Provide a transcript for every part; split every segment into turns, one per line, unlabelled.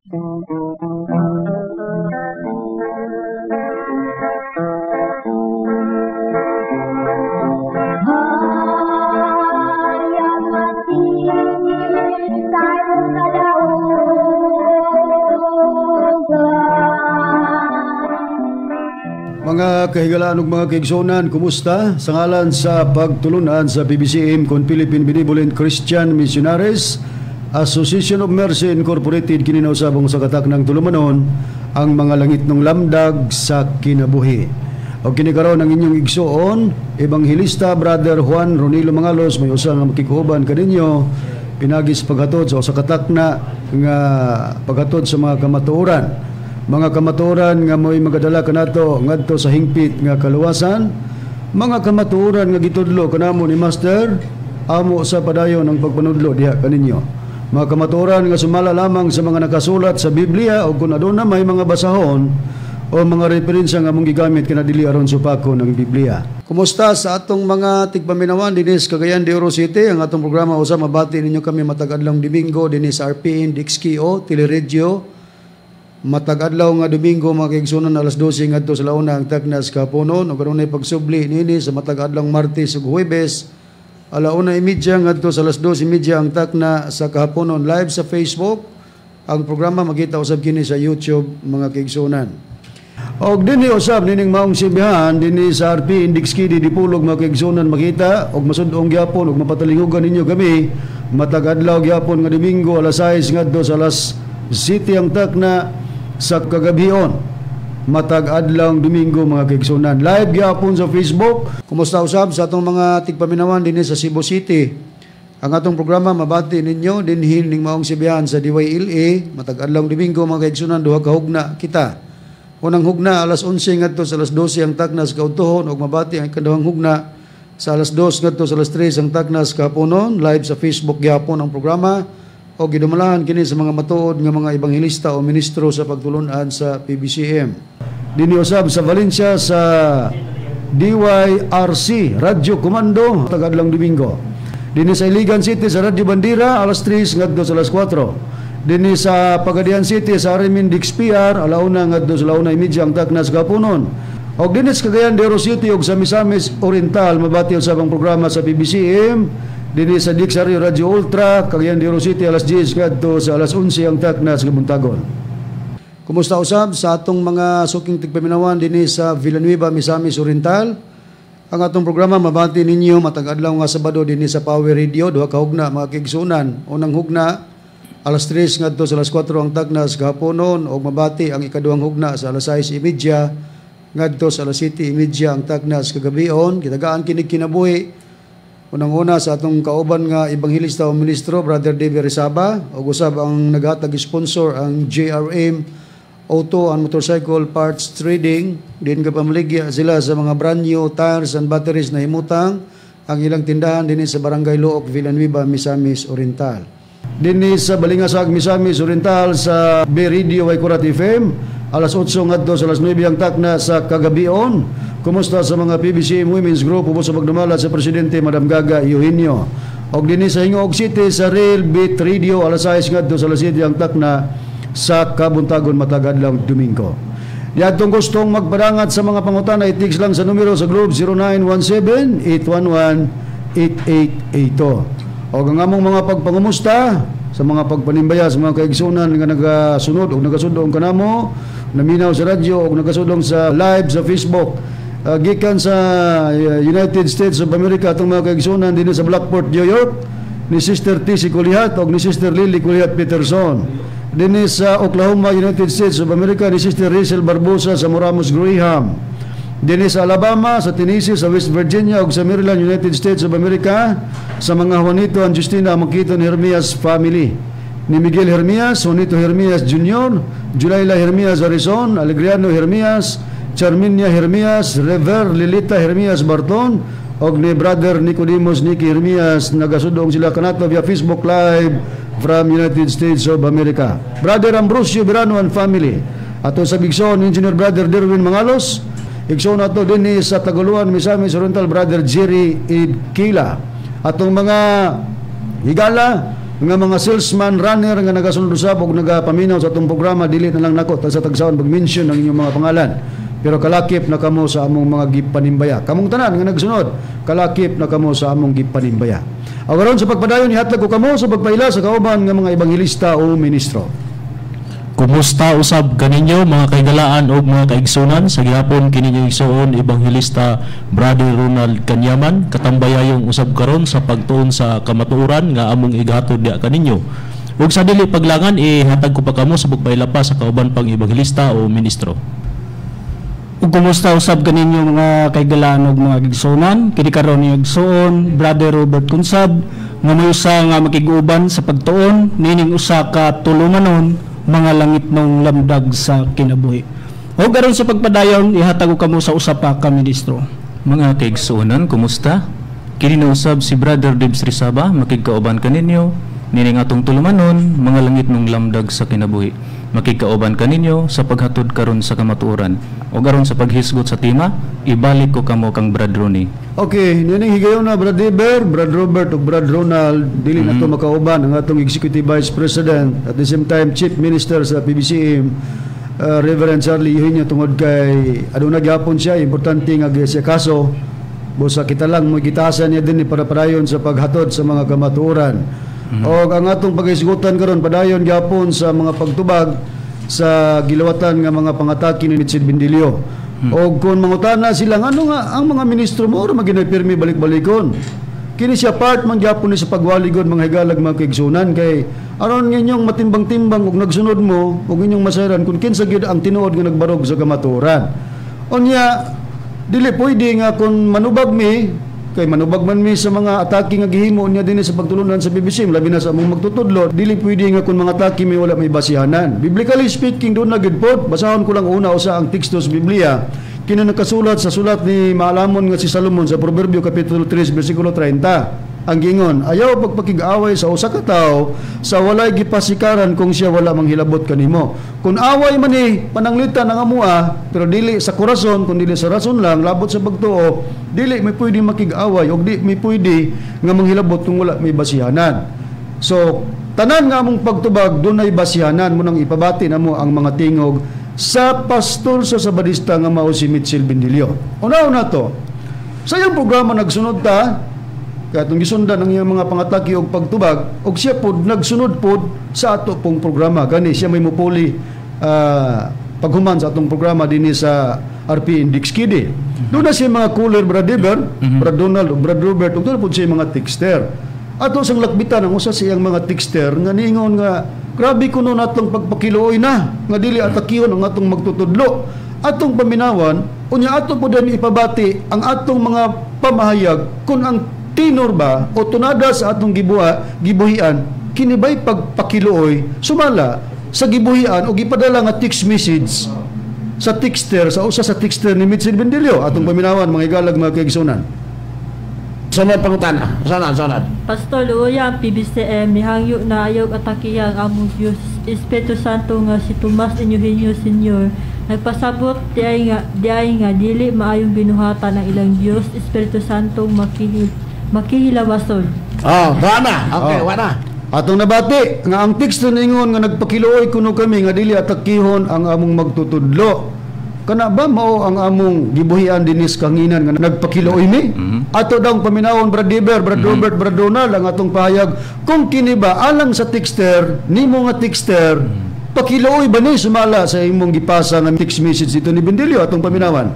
Mga kahigalaan ug mga kaigsuonan, kumusta? Sa ngalan sa pagtulunan sa PBCM kon Philippine Benevolent Christian Missionaries Association of Mercy Incorporated, kini na usab ang sa katak ng tulumanon, ang mga langit ng lamdag sa kinabuhi. O kini karon ang inyong igsuon, Ebanghelista Brother Juan Ronilo Mangalos, may usa nga makikuban kaninyo pinagi sa paghatod sa usa ka takna nga paghatod sa mga kamatuoran. Mga kamatuoran nga mo'y magadala kanato ngadto sa hingpit nga kaluwasan, mga kamatuoran nga gitudlo kanamo ni Master, amo sa padayon ang pagpanudlo diha kaninyo. Mga kamatuoran nga sumala lamang sa mga nakasulat sa Biblia o kung aduna may mga basahon o mga referensya nga among gigamit kanadili aron supakon ang Biblia. Kumusta sa atong mga tigpaminawan dinhi sa Cagayan de Oro City? Ang atong programa usa mabati ninyo kami matag adlaw Domingo dinhi sa RPN DXKO Teleradyo. Matag adlaw nga Domingo, mga kaigsuonan, alas 12 ngadto sa launa ang taknas kahaponon ug adunay pagsubli niini sa matag adlaw Martes ug Huwebes, 1:30 ngadto sa alas 2:30 ang takna sa kahaponon, live sa Facebook. Ang programa makita usab kini sa YouTube, mga kaigsuonan. Og dinhi usab nining maong sibihan dinhi sa RP Index Kidi Dipolog, mga kaigsuonan, makita og masud-ong gyapon og mapatalinghugan ninyo kami matag adlaw gyapon nga Domingo, alas 6 ngadto sa alas 7 ang takna sa kagabhion matag adlaw Domingo, mga kaigsuonan, live gyapon sa Facebook. Kumusta usab sa atong mga tigpaminawan dinhi sa Cebu City? Ang atong programa mabati ninyo dinhi ning maong sibihan sa DYLA matag adlaw Domingo, mga kaigsuonan, duha ka hugna kita. Unang hugna, alas 11 ngadto sa alas 12 ang takna sa kaudtohon ug mabati ang ikaduhang hugna sa alas 2 ngadto sa alas 3 ang takna sa kahaponon, live sa Facebook gyapon ang programa o gidumalahan kini sa mga matuod nga mga ebanghelista o ministro sa pagtulunan sa PBCM. Dinhi usab sa Valencia sa DYRC Radyo Komando tagadlang Domingo. Dinhi sa Iligan City sa Radyo Bandera, alas 3 ngadto sa alas 4. Dinhi sa Pagadian City sa Arimin DXPR, alauna ngadto sa 1:30 ang takna sa kahaponon. Og dinhi sa Cagayan de Oro City ug sa Misamis Oriental mabati usab ang programa sa PBCM. Dinhi sa Dixario Radio Ultra, Cagayan de Oro City, alas 10 ngadto sa alas 11 ang takna sa kabuntagon. Kumusta usab sa atong mga suking tigpaminawan dinhi sa Villanueva, Misamis Oriental? Ang atong programa mabati ninyo matag adlaw nga Sabado dinhi sa Power Radio, duha ka hugna, mga kaigsuonan. Unang hugna, alas 3 ngadto sa alas 4 ang takna sa kahaponon ug mabati ang ikaduhang hugna sa alas 6:30 ngadto sa alas 7:30 ang takna sa kagabion. Gitagaan kini kinabuhi unang-una sa atong kauban nga ebanghelista o ministro, Brother David Rizaba, ug usab ang naghatag sponsor, ang JRM Auto and Motorcycle Parts Trading. Din kapamaligya sila sa mga brand new tires and batteries na himutang ang ilang tindahan dinhi sa Barangay Looc, Villanueva, Misamis Oriental. Dinhi sa Balingasag, Misamis Oriental sa B Radio Waikurat FM, alas 8 ngadto sa alas 9 ang takna sa kagabion. Kumusta sa mga PBCM Women's Group ubos sa pagdumala sa Presidente Madam Gaga Eugenio. Og dinhi sa Gingoog City sa Real Beat Radio, alas 6 ngadto sa alas 7 ang takna sa kabuntagon matag adlaw Domingo. Diadtong gustong magpadangat sa mga pangutana, i-text lang sa numero sa Globe 0917-811-8882. Og ang among mga pagpangumusta sa mga pagpanimbaya sa mga kaigsunan nga nagasunod og nagasudong kanamo, naminaw sa radyo og nagasudong sa live sa Facebook. Gikan sa United States of America, atong mga kaigsunan dinhi sa Blackport, New York, ni Sister T.C. Kulihat og ni Sister Lily Kulihat Peterson. Dinhi sa Oklahoma, United States of America, ni Sister Rachel Barbosa sa Moramos Graham. Dinhi sa Alabama, sa Tennessee, sa West Virginia ug sa Maryland, United States of America, sa mga Juanito and Justina Makito ni Hermias family. Ni Miguel Hermias, Juanito Hermias Jr., Julayla Hermias Arizon, Alegriano Hermias, Charminia Hermias, Rever Lilita Hermias Barton, og ni Brother Nicodemus Nicky Hermias, nagasudong sila kanato via Facebook Live from United States of America. Brother Ambrosio Verano and family. Ato sa Bigson, Engineer Brother Derwin Mangalos. Igsoon ato dinhi sa Taguluan, Misamis Oriental, Brother Jerry Idkila. Atong mga higala, Nga mga salesman runner nga nagasunod usab og nagapaminaw sa atong programa, dili na lang nako sa tagsaon pag-mention ang inyong mga pangalan. Pero kalakip na kamo sa among mga gipanimbaya. Kamong tanan nga nagsunod, kalakip na kamo sa among gipanimbaya. Aron sa pagpadayon, ihatag ko kamo sa pagpaila sa kauban nga mga ebanghelista o ministro.
Kumusta usab kaninyo, mga kaigalaan ug mga kaigsunan? Sa gihapon kini inyong igsuon, Ebanghelista Brother Ronald Kanyaman, katambayayong usab karon sa pagtuon sa kamatuoran nga among igahatod diha kaninyo. Ug sa dili paglangan, ihatag ko pa kamo sa pagpaila pa sa kauban pang ebanghelista o ministro.
Ug kumusta usab kaninyo, mga kaigalaan ug mga kaigsuonan? Kini karon ni igsuon Brother Robert Kunsab nga may usa nga makig-uban sa pagtuon nining usa ka tulumanon, Mga Langitnong Lamdag sa Kinabuhi. O aron sa pagpadayon, ihatag ko kamo sa usa pa ka ministro.
Mga kaigsuonan, kumusta? Kini na usab si Brother Dibs Rizaba, makigkauban kaninyo nining atong tulumanon, Mga Langitnong Lamdag sa Kinabuhi. Makigkauban kaninyo sa paghatod karon sa kamatuoran. O aron sa paghisgot sa tema, ibalik ko kamo kang Brad Ronnie.
Okay, nining higayon na, Brad Eber, Brad Robert ug Brad Ronald, dili na to makauban ang atong Executive Vice President, at the same time Chief Minister sa PBCM, Reverend Charlie Eugenio, tungod kay aduna gyapon siya importante nga siya kaso busa kita lang mo gitasan niya dinhi para padayon sa paghatod sa mga kamatuoran. Og ang atong paghisgutan karon, padayon gyapon sa mga pagtubag sa gilawatan nga mga pangatake ni Mitchell Bindilio. Og kung mangutana sila ano nga ang mga ministro mo ora maginoy pirmi balik-balikon. Kini siya part man gyapon ni sa pagwaligon, mga higalag, mga kaigsunan, kay aron inyong matimbang-timbang ug nagsunod mo ug inyong masayran kung kinsa gyud ang tinuod nga nagbarog sa kamatuoran. Unya dili pwede nga kung manubag mi, kay manubag man mi sa mga atake nga gihimo niya dinhi sa pagtulunan sa PBC, labi na sa among magtutudlo, dili pwede nga kung mga atake mi wala may basihanan. Biblically speaking, doon na gyud pod. Basahon ko lang una usa ang teksto sa Biblia. Kini nakasulat sa sulat ni maalamon nga si Salomon sa Proverbio kapitulo 3 bersikulo 30. Ang gingon, "Ayaw pagpakig-away sa usa ka tawo sa walay gipasikaran kung siya wala manghilabot kanimo." Kung away man ni pananglitan ang amua, pero dili sa korason, kun dili sa rason lang, labot sa pagtuo, dili may pwede makig-away og di may pwede nga manghilabot kung wala may basihanan. So, tanan nga among pagtubag dunay basihanan. Mo nang ipabati namo ang mga tingog sa pastor sa Sabadista nga mao si Mitchell Bindilio. Una-una to, sa iyang programa nagsunod ta, kaya itong gisundan ang iyang mga pangatake og pagtubag, og siya pod nagsunod pod sa ato pong programa. Gani siya may mupuli paghuman sa atong programa dinhi sa RP Index Kidi. Doon na siya mga caller, Brad Eber, Brad Donald, ug Brad Robert, ug doon pod siya mga texter. Ato sang lakbitan ang usa sa iyang mga texter nga niingon nga grabe kuno natong pagpakiluoy na nga dili atakihon ang atong magtutudlo. Atong paminawan, unya ato po din ipabati ang atong mga pamahayag kung ang tinor ba o tunada sa atong gibuhian kini ba'y pagpakiluoy sumala sa gibuhian o gipadala nga text message sa texter, sa usa sa texter ni Mitchell Bendilio. Atong paminawan, mga igalag, mga kaigsunan.
Sunod pangutana. Sunod, sunod.
Pastor, luoya ang PBCM, mihangyo na ayaw atakiha ang among Diyos, Espiritu Santo nga si Tomas Eugenio Senior. Nagpasabot di ay nga dili maayong binuhatan ang ilang Diyos, Espiritu Santo makihilawason.
Oh, wala na. Okay,
Oh.
wala.
Atong nabati nga ang teksto ningon nga nagpakiluoy kuno kami nga dili atakihon ang among magtutudlo. Kana ba mao ang among gibuhian dinis kanginan nga nagpakiluoy mi? Ato daw ang paminawon, Brad Diber, Brad Robert, Brad Donald, ang atong pahayag kung kini ba alang sa texter nimo nga texter, pakiluoy ba ni sumala sa imong gipasa nga text message dito ni Bendilio? Atong paminawan.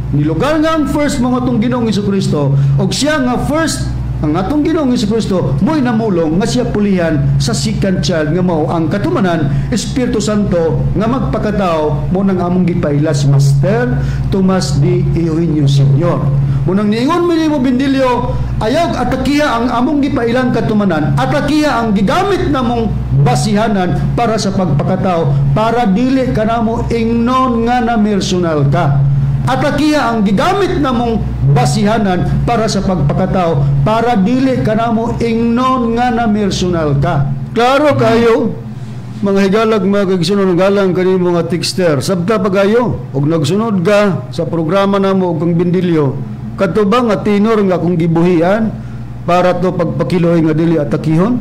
Nilugar nga ang first mga atong Ginoong Kristo og siya nga first ang atong Ginoong Kristo mo'y namulong nga siya pulihan sa second child nga mao ang katumanan, Espiritu Santo nga magpakatao, mo nang among gipaila si Master Tomas D. Eugenio Senior. Mo nang niingon mi nimo, Bindilyo, ayaw atakiha ang among gipailang katumanan, atakiha ang gigamit namong basihanan para sa pagpakatao, para dili kanamo ingnon nga na personal ka. Atakiha ang gigamit namong basihanan para sa pagpakatao, para dili kanamo ingnon nga na personal ka. Klaro kayo, mga higalag, mga kaigsuonan, galang kanimo nga texter. Sabta pagayo og nagsunod ka sa programa namo og kang Bindilyo, kadto ba nga tinor nga akong gibuhian? Para to pagpakiloy nga dili atakihon.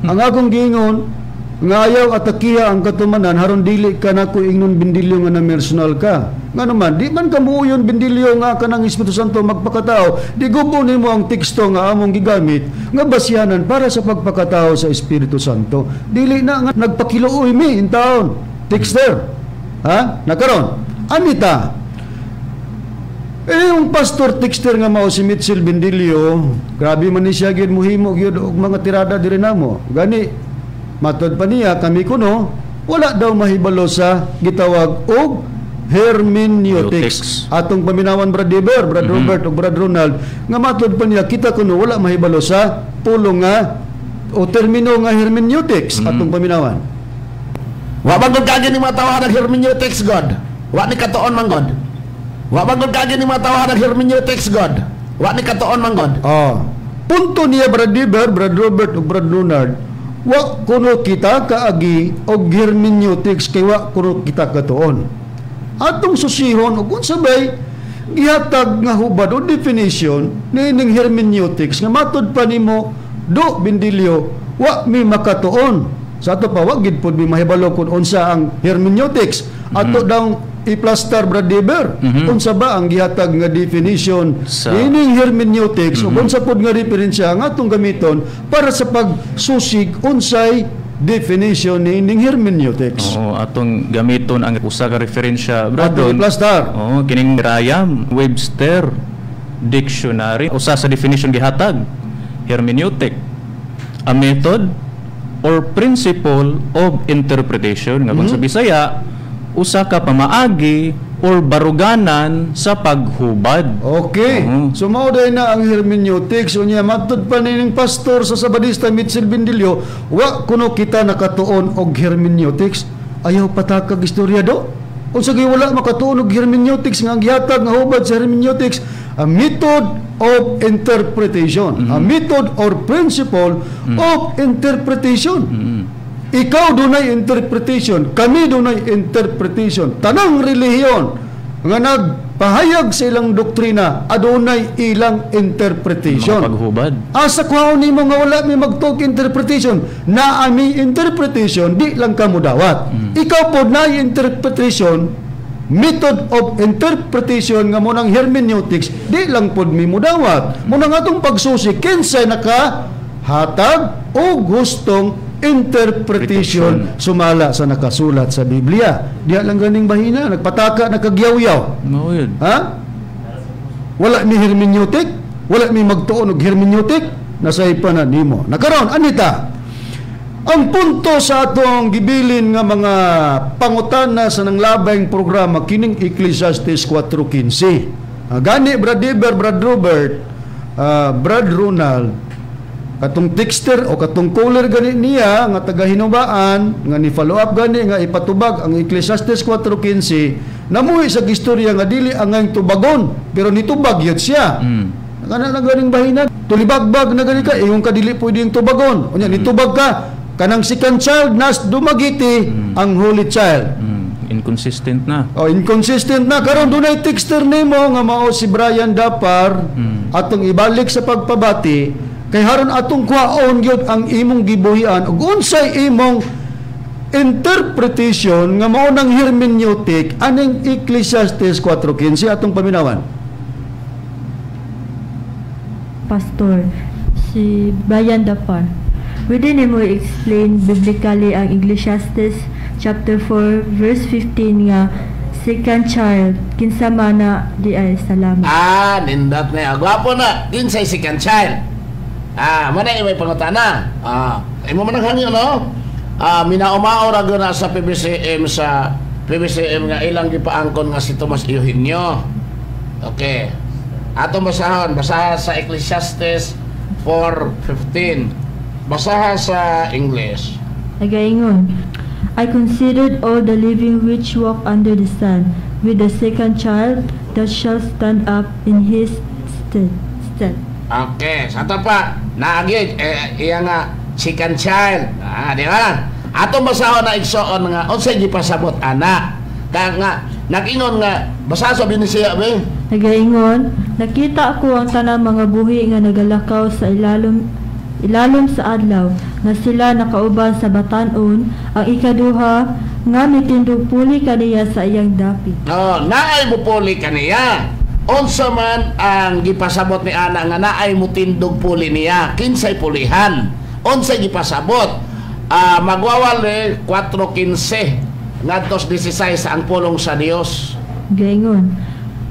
Ang akong giingon nga ayaw atakiha ang katumanan haron dili ka nako ingnon, Bindilyo, nga na personal ka. Nga naman di man ka muuyon, Bindilyo, nga kanang Espiritu Santo magpakatao, di gubo nimo ang teksto nga among gigamit nga basihanan para sa pagpakatao sa Espiritu Santo. Dili na nga nagpakiluoy mi in taon. Texter. Ha? Nakaron. Anita, eh, yung pastor texter nga mao si Mitchell Bindilio, grabe man ni siya gyud muhimo gyud og mga tirada diri namo. Gani matod pa niya, kami kuno wala daw mahibalo sa gitawag og hermeneutics.
Hermeneutics.
Atong paminawan, Brad Deber, Brad Robert ug Brad Ronald, nga matod pa niya kita kuno wala mahibalo sa pulong nga o termino nga hermeneutics. Atong paminawan.
Wa man gud kaagi ni mga tawahan ng hermeneutics god. Wa ni katuon man god. Wa man gud kaagi ni mga tawahan ng hermeneutics god. Wa ni katuon man god.
Ah. Punto niya, Brad Deber, Brad Robert ug Brad Ronald, wa kuno kita kaagi og hermeneutics kay wa kuno kita katuon. Atong susihon og unsa bay gihatag nga hubad o definition niining hermeneutics nga matud pa nimo do, Bindilyo, wa mi makatuon. Sa ato pa wa gid pud mi mahibalo kung unsa ang hermeneutics. Ato daw i-plaster, Brad Deber. Unsa ba ang gihatag nga definition niining hermeneutics ug unsa pod nga referensya ang atong gamiton para sa pagsusig unsay definition niining hermeneutics?
Oo, atong gamiton ang usa ka referensya, Brad.
Atong i-plaster.
Oo, kining Merriam Webster Dictionary. Usa sa definition gihatag, hermeneutic, a method or principle of interpretation, nga kung sa Bisaya, usa ka pamaagi or baruganan sa paghubad.
Okay.
Oo.
So mao day na ang hermeneutics. Unya matud pa nining pastor sa Sabadista Mitchell Bindilyo, wa kuno kita nakatuon og hermeneutics. Ayaw patakag istorya do. Unsa gyud wala makatuon og hermeneutics nga ang gihatag nga hubad sa hermeneutics, a method of interpretation, a method or principle of interpretation. Ikaw dunay interpretation, kami dunay interpretation. Tanang relihiyon nga nagpahayag sa ilang doktrina, adunay ilang interpretation.
Mga paghubad.
Asa kuhaon nimo nga wala mi magtuog interpretation? Naa mi interpretation, di lang ka mudawat. Ikaw pod na interpretation, method of interpretation nga mo nang hermeneutics, di lang pod mi mudawat. Mo nang atong pagsusi kinsay naka hatag o gustong interpretation sumala sa nakasulat sa Biblia. Diha lang ganing bahina, nagpataka, nakagyaw-yaw.
Mao yun.
Ha? Wala mi hermeneutic, wala mi magtuon og hermeneutic, nasaypa na nimo. Nakaron, anita. Ang punto sa atong gibilin nga mga pangutana sa nanglabayng programa kining Ecclesiastes 4:15. Ah, gani Brad Deber, Brad Robert, Brad Ronald, katong texter o katong caller gani niya nga taga Hinubaan nga ni follow up gani nga ipatubag ang Ecclesiastes 4:15, namuhi sa istorya nga dili angay tubagon pero nitubag yun siya. Kana na ganing bahina, tulibagbag na gani ka, ingon ka dili pwedeng tubagon. Unya nitubag ka kanang second child nas Dumaguete ang holy child.
Inconsistent na.
Oh, inconsistent na. Karon dunay texter nimo nga mao si Brian Dapar, atong ibalik sa pagpabati kay haron atong kuhaon gyud ang imong gibuhian ug unsay imong interpretation nga mao nang hermeneutic aning Ecclesiastes 4:15. Atong paminawan.
Pastor, si Brian Dapar. Pwede nimo i-explain biblically ang Ecclesiastes chapter 4 verse 15 nga second child kinsa man na di ay? Salamat.
Ah, nindot na. Gwapo na. Kinsay second child? Ah, mana may pangutana. Ah, imo man ang hangyo, no? Ah, minaumao ra gyud na sa PBCM nga ilang gipaangkon nga si Tomas Eugenio. Okay. Ato basahon, basaha sa Ecclesiastes 4:15. Basaha sa English.
Nagaingon, "I considered all the living which walk under the sun, with the second child that shall stand up in his stead."
Okay, sa ato pa, naagi, eh, iya nga second child. Ah, di ba? Ato basahon na, igsoon, nga unsay gipasabot ana. Kaya nga Nag-ingon nga basa sa binisiya be.
Nagaingon, nakita ko ang tanang mga buhi nga nagalakaw sa ilalom ilalom sa adlaw nga sila nakauban sa batan-on, ang ikaduha nga mitindog puli kaniya sa iyang dapit.
Oh, naay mupuli kaniya. Unsa man ang gipasabot ni ana nga naay mutindog puli niya? Kinsay pulihan? Unsay gipasabot? Magwawali 4:15 ngadto 16 sa ang pulong sa Dios.
Gaingon,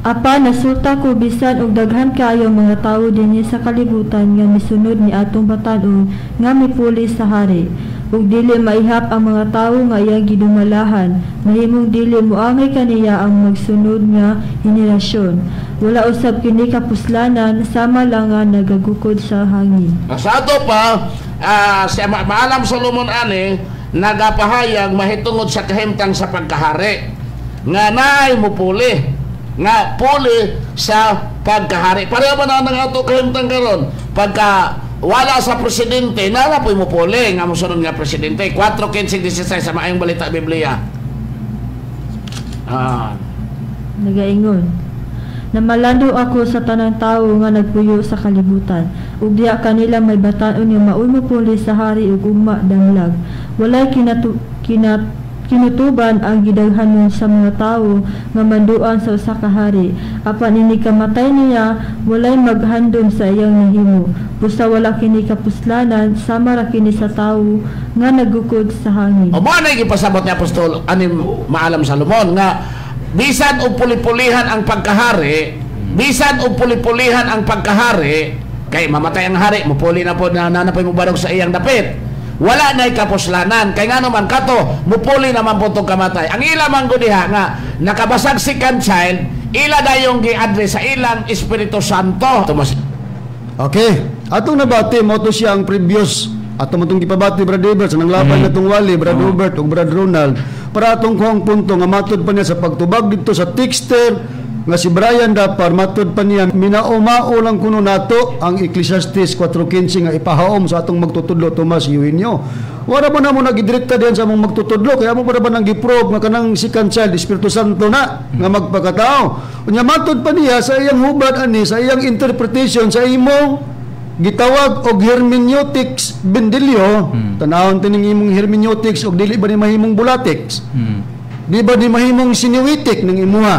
apan nasuta ko bisan og daghan kaayo mga tawo dinhi sa kalibutan nga misunod ni atong batan-on nga mipuli sa hari, ug dili maihap ang mga tawo nga iyang gidumalahan, mahimong dili moangay kaniya ang magsunod nga henerasyon. Wala usab kini kapuslanan, sama lang nga nagagukod sa hangin.
Sa ato pa, si Maalam Solomon ani nagapahayag mahitungod sa kahimtang sa pagkahari nga naay mupuli, nga puli sa pagkahari. Pareho ba na ang ato kahimtang karon? Pagka wala sa presidente, nara po'y mupuli nga mosunod nga presidente. 4:15-16 sa Maayong Balita Biblia.
Nagaingon, namalando ako sa tanang tawo nga nagpuyo sa kalibutan, ug diha kanila may batan-on nga maoy mopuli sa hari ug ugma danglag. Walay kinutuban ang gidaghanon sa mga tawo nga manduan sa usa ka hari. Apan inig kamatay niya, walay maghandom sa iyang nahimo. Busa wala kini kapuslanan, sama ra kini sa tawo nga nagukod sa hangin.
O mo na gipasabot ni Apostol anim Maalam Salomon nga bisan og puli-pulihan ang pagkahari, bisan og puli-pulihan ang pagkahari, kay mamatay ang hari, mupuli na po na na po mubarog sa iyang dapit. Wala na'y kapuslanan. Kay nga naman kato, mupuli naman po itong kamatay. Ang ila man gud diha nga nakabasag second child, ila dayong gi-address sa ilang Espiritu Santo. Tomas.
Okay. Atong nabati mo to siya ang previous ato mo itong gipabati, Brad Robert, sa nanglaban natong wali, Brad Robert ug Brad Ronald, para atong kuhang punto nga matod pa niya sa pagtubag dito sa texter nga si Brian Dapar. Matod pa niya, minaumao lang kuno nato ang Ecclesiastes 4:15 nga ipahaom sa atong magtutudlo Tomas Eugenio. Wala ba na mo nagidirekta diyan sa among magtutudlo, kaya mo pa ba nang giprobe nga kanang second child Espiritu Santo na nga magpakatao? Unya matod pa niya sa iyang hubad ani, sa iyang interpretation sa imong gitawag og hermeneutics bendilyo, tanawon tining imong hermeneutics og dili ba ni mahimong bulatics? Di ba ni mahimong siniwitik ng imuha?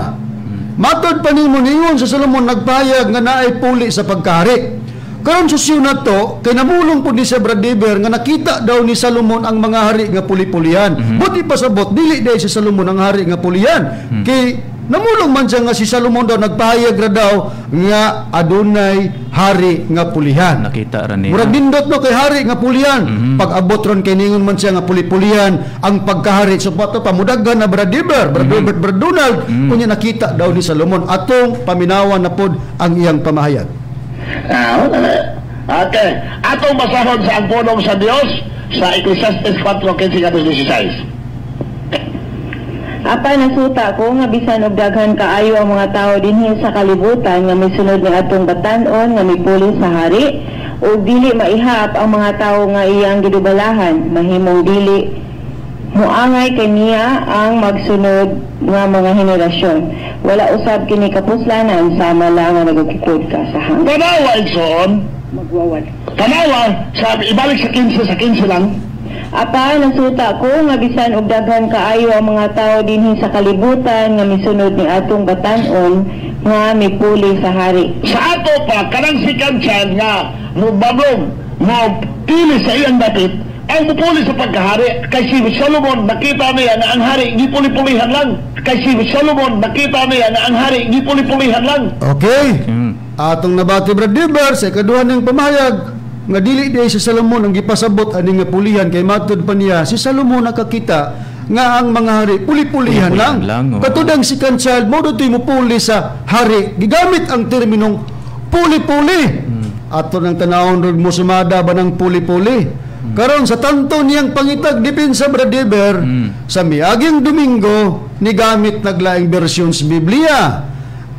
Matod pa nimo, ningon sa Solomon nagpahayag nga naay puli sa pagkahari. Karon susyo na to, kay namulong po ni sa Brad Dever nga nakita daw ni Solomon ang mga hari nga puli-pulian. Buti pasabot, dili dahil si Solomon ang hari nga pulian. Kay namulong man siya nga si Solomon daw nagpahayag ra daw nga adunay hari nga pulihan.
Nakita ra niya.
Murag nindot no kay hari nga pulihan. Pag abot ron kay ningon man siya nga puli-pulihan ang pagkahari. So pato pamudaghan na Brad Dever, Brad Robert, Brad Donald, kunya nakita daw ni Solomon. Atong paminawan na pod ang iyang pamahayag.
Okay. Atong basahon sa ang pulong sa Dios sa Ecclesiastes 4:15-16.
Apan nasuta ko nga bisan og daghan kaayo ang mga tawo dinhi sa kalibutan nga misunod ni atong batan-on nga mipuli sa hari, ug dili maihap ang mga tawo nga iyang gidubalahan, mahimong dili moangay kaniya ang magsunod nga mga henerasyon. Wala usab kini kapuslanan, sama lang nga nagukod ka sa hangin.
Tanawa, Igsoon.
Magwawal.
Tanawa, sabi, ibalik sa 15, sa 15 lang.
Apan nasuta ko nga bisan og daghan kaayo ang mga tawo dinhi sa kalibutan nga misunod ni atong batan-on nga mipuli sa hari.
Sa ato pa, kanang second child nga mubabong mo pili sa iyang dapit, ang mupuli sa pagkahari. Kay si Solomon nakita niya na ang hari gipuli-pulihan lang. Kay si Solomon nakita niya na ang hari gipuli-pulihan lang.
Okay. Atong nabati, Brad Dever, sa ikaduha ng pamahayag nga dili di si Solomon ang gipasabot ani nga pulihan, kay matod pa niya si Solomon nakakita nga ang mga hari puli-pulihan lang.
Puli-pulihan lang, oo.
Katudang second child mo dito'y mupuli sa hari. Gigamit ang terminong puli-puli. Ato nang tanawon rod mo sumada ba ng puli-puli. Karon sa tanto niyang pangitag depensa, Brad Dever, sa miaging Domingo ni gamit naglaing bersyon sa Biblia.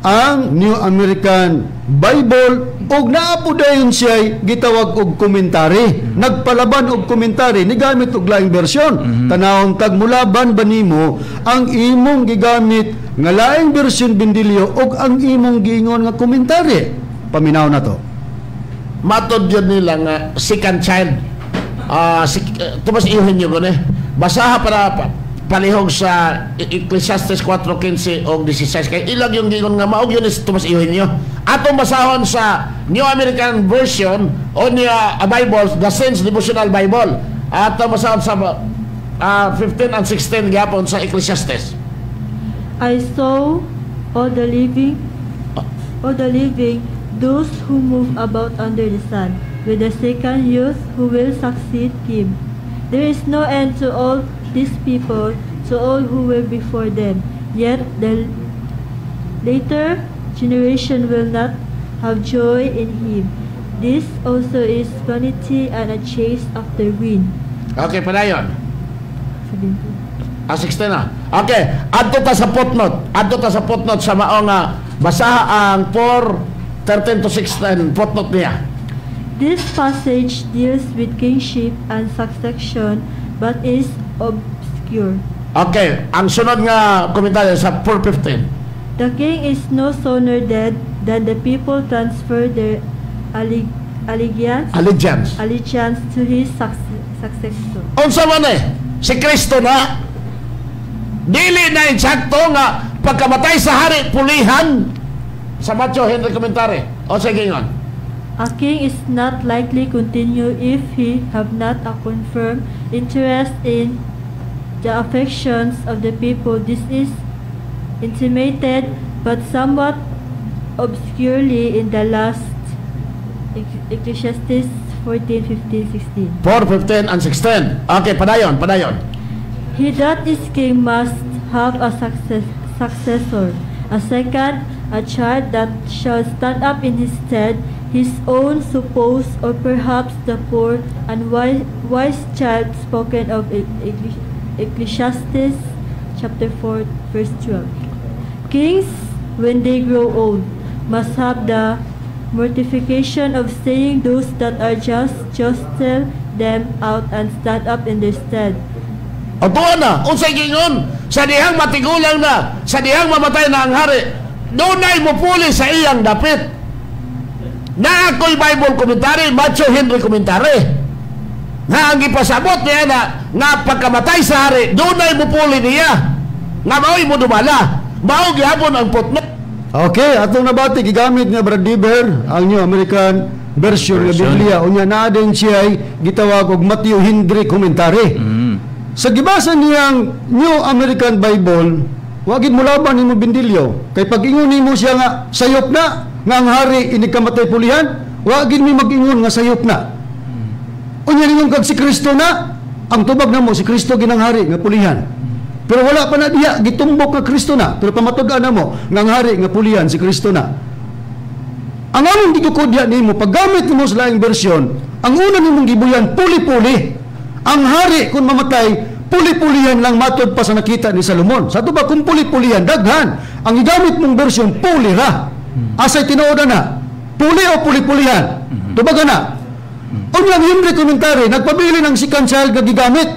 ang New American Bible ug naa po dayon siya gitawag og commentary. Nagpalaban og commentary, nigamit og laing bersyon. Tanawon tag mulaban ba nimo ang imong gigamit nga laing bersyon, Bindilyo, ug ang imong giingon nga commentary? Paminaw na to.
Matod yun nila nga second child. Ah, si Tomas Eugenio gune. Basaha para palihog sa Ecclesiastes 4:15 og 16 kay ilag yung giingon nga mao gyud ni si Tomas Eugenio. Atong basahon sa New American Version o niya a Bible, the Saints Devotional Bible. Atong basahon sa 15 and 16 gyapon sa Ecclesiastes.
I saw all the living, those who move about under the sun, with the second youth who will succeed him. There is no end to all these people, to all who were before them. Yet the later generation will not have joy in him. This also is vanity and a chase after wind.
Okay, padayon.
17.
Ah, 16 na. Okay, adto ta sa footnote. Adto ta sa footnote sa mao nga basaha ang 4 13 to 16 footnote niya.
This passage deals with kingship and succession but is obscure.
Okay, ang sunod nga komentaryo sa 4:15.
The king is no sooner dead than the people transfer their allegiance,
Allegiance.
Allegiance to his successor.
Unsa man eh? Si Kristo na. Dili na eksakto nga pagkamatay sa hari pulihan sa Matthew Henry commentary. O sige ingon.
A king is not likely continue if he have not a confirmed interest in the affections of the people. This is intimated, but somewhat obscurely, in the last Ecclesiastes 14, 15, 16.
4, 15 and 16. Okay, padayon, padayon.
He that is king must have a successor, a second, a child that shall stand up in his stead, his own suppose, or perhaps the poor and wise child spoken of in Ecclesiastes chapter 4, verse 12. Kings, when they grow old, must have the mortification of seeing those that are just jostle them out and stand up in their stead.
O tuwa na, unsay gingon? Sa dihang matigulang na, sa dihang mamatay na ang hari, dunay mupuli sa iyang dapit. Na ako'y Bible commentary, Matthew Henry commentary. Nga ang gipasabot niya na nga pagkamatay sa hari, dunay mupuli niya. Nga mao'y modumala. Mao gihapon ang footnote.
Okay, atong nabati gigamit nga Brad Diber ang New American Version nga
Version.
Biblia. Unya naa din siya ay gitawag og Matthew Henry commentary. Sa gibasa niyang New American Bible, wa gid molaban nimo, Bindilyo. Kay pag ingon nimo siya nga sayop na nga ang hari inig kamatay pulihan, wa gid mi mag-ingon nga sayop na. Unya ningon kag si Kristo na, ang tubag namo si Kristo ginang hari nga pulihan. Pero wala pa na diha gitumbok nga Kristo na, pero pamatud-an namo nga ang hari nga pulihan si Kristo na. Ang among gitukod diha nimo paggamit nimo sa laing bersyon, ang una nimong gibuyan puli-puli. Ang hari kung mamatay, puli-pulihan lang matod pa sa nakita ni Salomon. Sa ato ba kung puli-pulihan daghan, ang gigamit mong bersyon puli ra. Asay tinuod na? Puli o puli-pulihan? Tubaga na. Unya ang Henry commentary, nagpabili ng second child nga gigamit.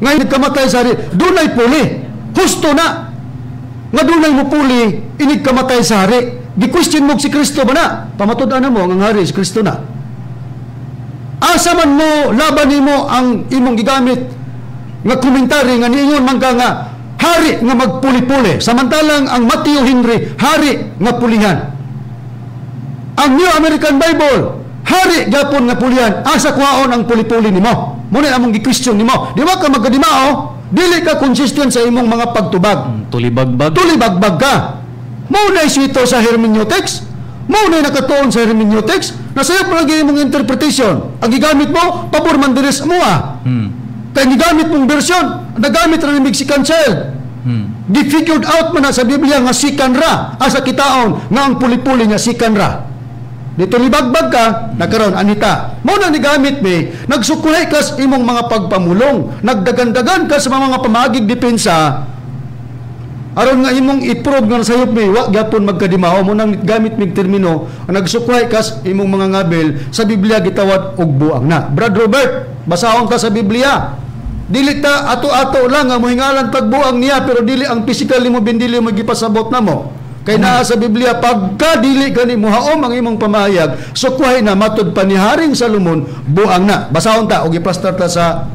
Ngayon nagkamatay sa hari, dunay puli. Husto na. Nga dunay mo puli, inig kamatay sa hari. Gi-question mo si Kristo ba na? Pamatud-an na mo ang hari si Kristo na. Asa man mo laban nimo ang imong gigamit nga commentary nga niingon man ka nga hari nga magpuli-puli, samantalang ang Matthew Henry hari nga pulihan. Ang New American Bible hari gyapon nga pulihan. Asa kuhaon ang puli-puli nimo? Mo na among gi-question nimo. Di ba ka magkadimao? Dili ka consistent sa imong mga pagtubag.
Tulibagbag.
Tulibagbag ka. Mao na ito sa hermeneutics. Mao na nakatuon sa hermeneutics. Nasayop lagi imong interpretation. Ang gigamit mo, pabor man diri sa mua. Kay gigamit mong version, nagamit ra ni second child. Gi-figured out man na sa Biblia nga second ra. Asa kitaon nga ang puli-puli niya second ra. Dito libagbag ka, nakaroon anita. Mao na nigamit mi, nagsukulay ka sa imong mga pagpamulong, nagdagandagan ka sa mga pamagig depensa. Aron nga imong i-prove nga nasayop mi, wa gyapon magkadimao mo nang gamit mig termino ang nagsukway kas imong mga ngabil sa Biblia gitawad og buang na. Brad Robert, basahon ka sa Biblia. Dili ta ato-ato lang nga mohingalan tagbuang niya, pero dili ang physical nimo bindili mo gipasabot namo. Kay naa sa Biblia, pagka dili gani mohaom ang imong pamahayag, sukwahi na matud pa ni Haring Salomon, buang na. Basahon ta og iplastar ta sa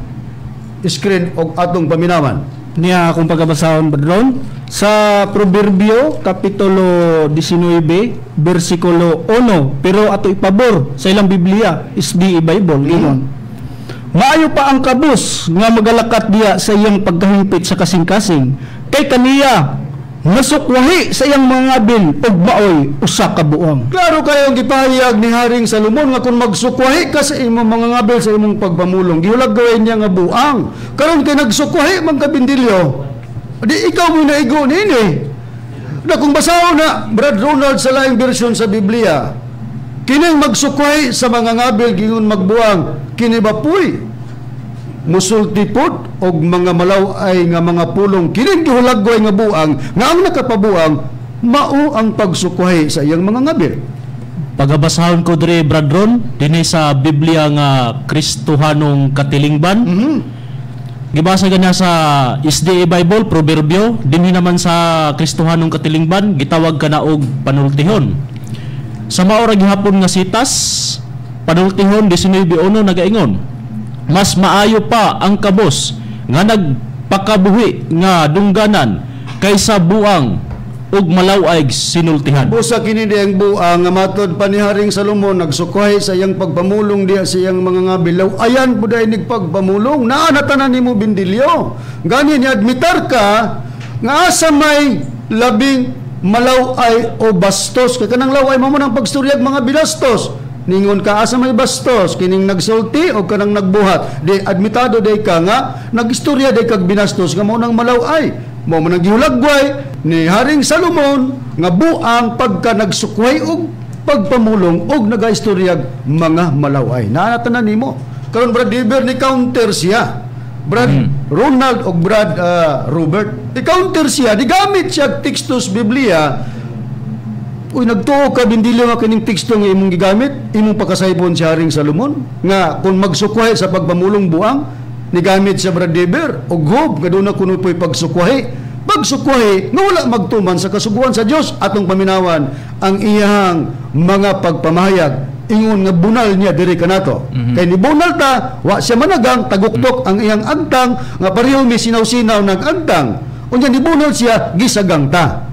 screen og atong paminawan.
Niya akong pagkabasahon, Badron, sa Proverbio kapitulo 19 bersikulo 1, pero ato ipabor sa ilang Biblia SDA Bible ingon. Maayo pa ang kabus nga magalakat diya sa iyang pagkahimpit sa kasing-kasing kay kaniya masukwahi sa iyang mga bil ug maoy usa ka buang.
Klaro kayo ang gipahayag ni Haring Salomon nga kung magsukwahi ka sa imong mga ngabil sa imong pagpamulong, gihulag gawin niya nga buang. Karon kay nagsukwahi man ka bindilyo, di ikaw mo naigo niini. Na kung basahon na Brad Ronald sa laing bersyon sa Biblia, kining magsukwahi sa mga ngabil gingon magbuang, kini ba puy musulti pod og mga malaw-ay nga mga pulong, kining gihulagway nga buang nga ang nakapabuang mao ang pagsukwahi sa iyang mga ngabil.
Pagabasahon ko diri, Brad Ron, dinhi sa Biblia nga Kristohanong Katilingban. Gibasa ganya sa SDA Bible, Proverbio, dinhi naman sa Kristohanong Katilingban gitawag kana og panultihon. Sa mao ra gihapon nga sitas, panultihon 19:1 nagaingon, mas maayo pa ang kabos nga nagpakabuhi nga dungganan kaysa buang ug malaw-ay sinultihan.
Busa kini diyang buang nga matod pa ni Haring Salomon nagsukwahi sa iyang pagpamulong diya sa iyang mga ngabilaw. Ayan po dahil nagpagpamulong. Naa na tanan nimo bindilyo. Gani ni admitar ka nga asa may labing malaw-ay o bastos. Kay kanang law-ay mo nang pagsuryag mga bilastos. Ningon ka asa may bastos, kining nagsulti o kanang nagbuhat. Di admitado day ka nga nagistorya day kag binastos nga mao nang malaw-ay. Mao man ang gihulagway ni Haring Salomon nga buang pagka nagsukway og pagpamulong og nagaistoryag mga malaw-ay. Naa tanan nimo. Karon Brad Dever ni counter siya. Brad Ronald og Brad Robert, i counter siya, digamit siya tekstos Biblia. Uy, nagtuo ka bindilyo nga kining teksto nga imong gigamit, imong pakasaypon si Haring Salomon nga kung magsukwahi sa pagpamulong buang, nigamit siya Brad Dever og Job nga doon na kuno po'y pagsukwahi. Pagsukwahi nga wala magtuman sa kasuguan sa Dios, atong paminawan ang iyang mga pagpamahayag. Ingon nga bunal niya diri kanato. Kay ni bunal ta, wa siya managang taguktok ang iyang agtang nga pareho mi sinaw-sinaw nag agtang. Unya ni bunal siya gisagang ta.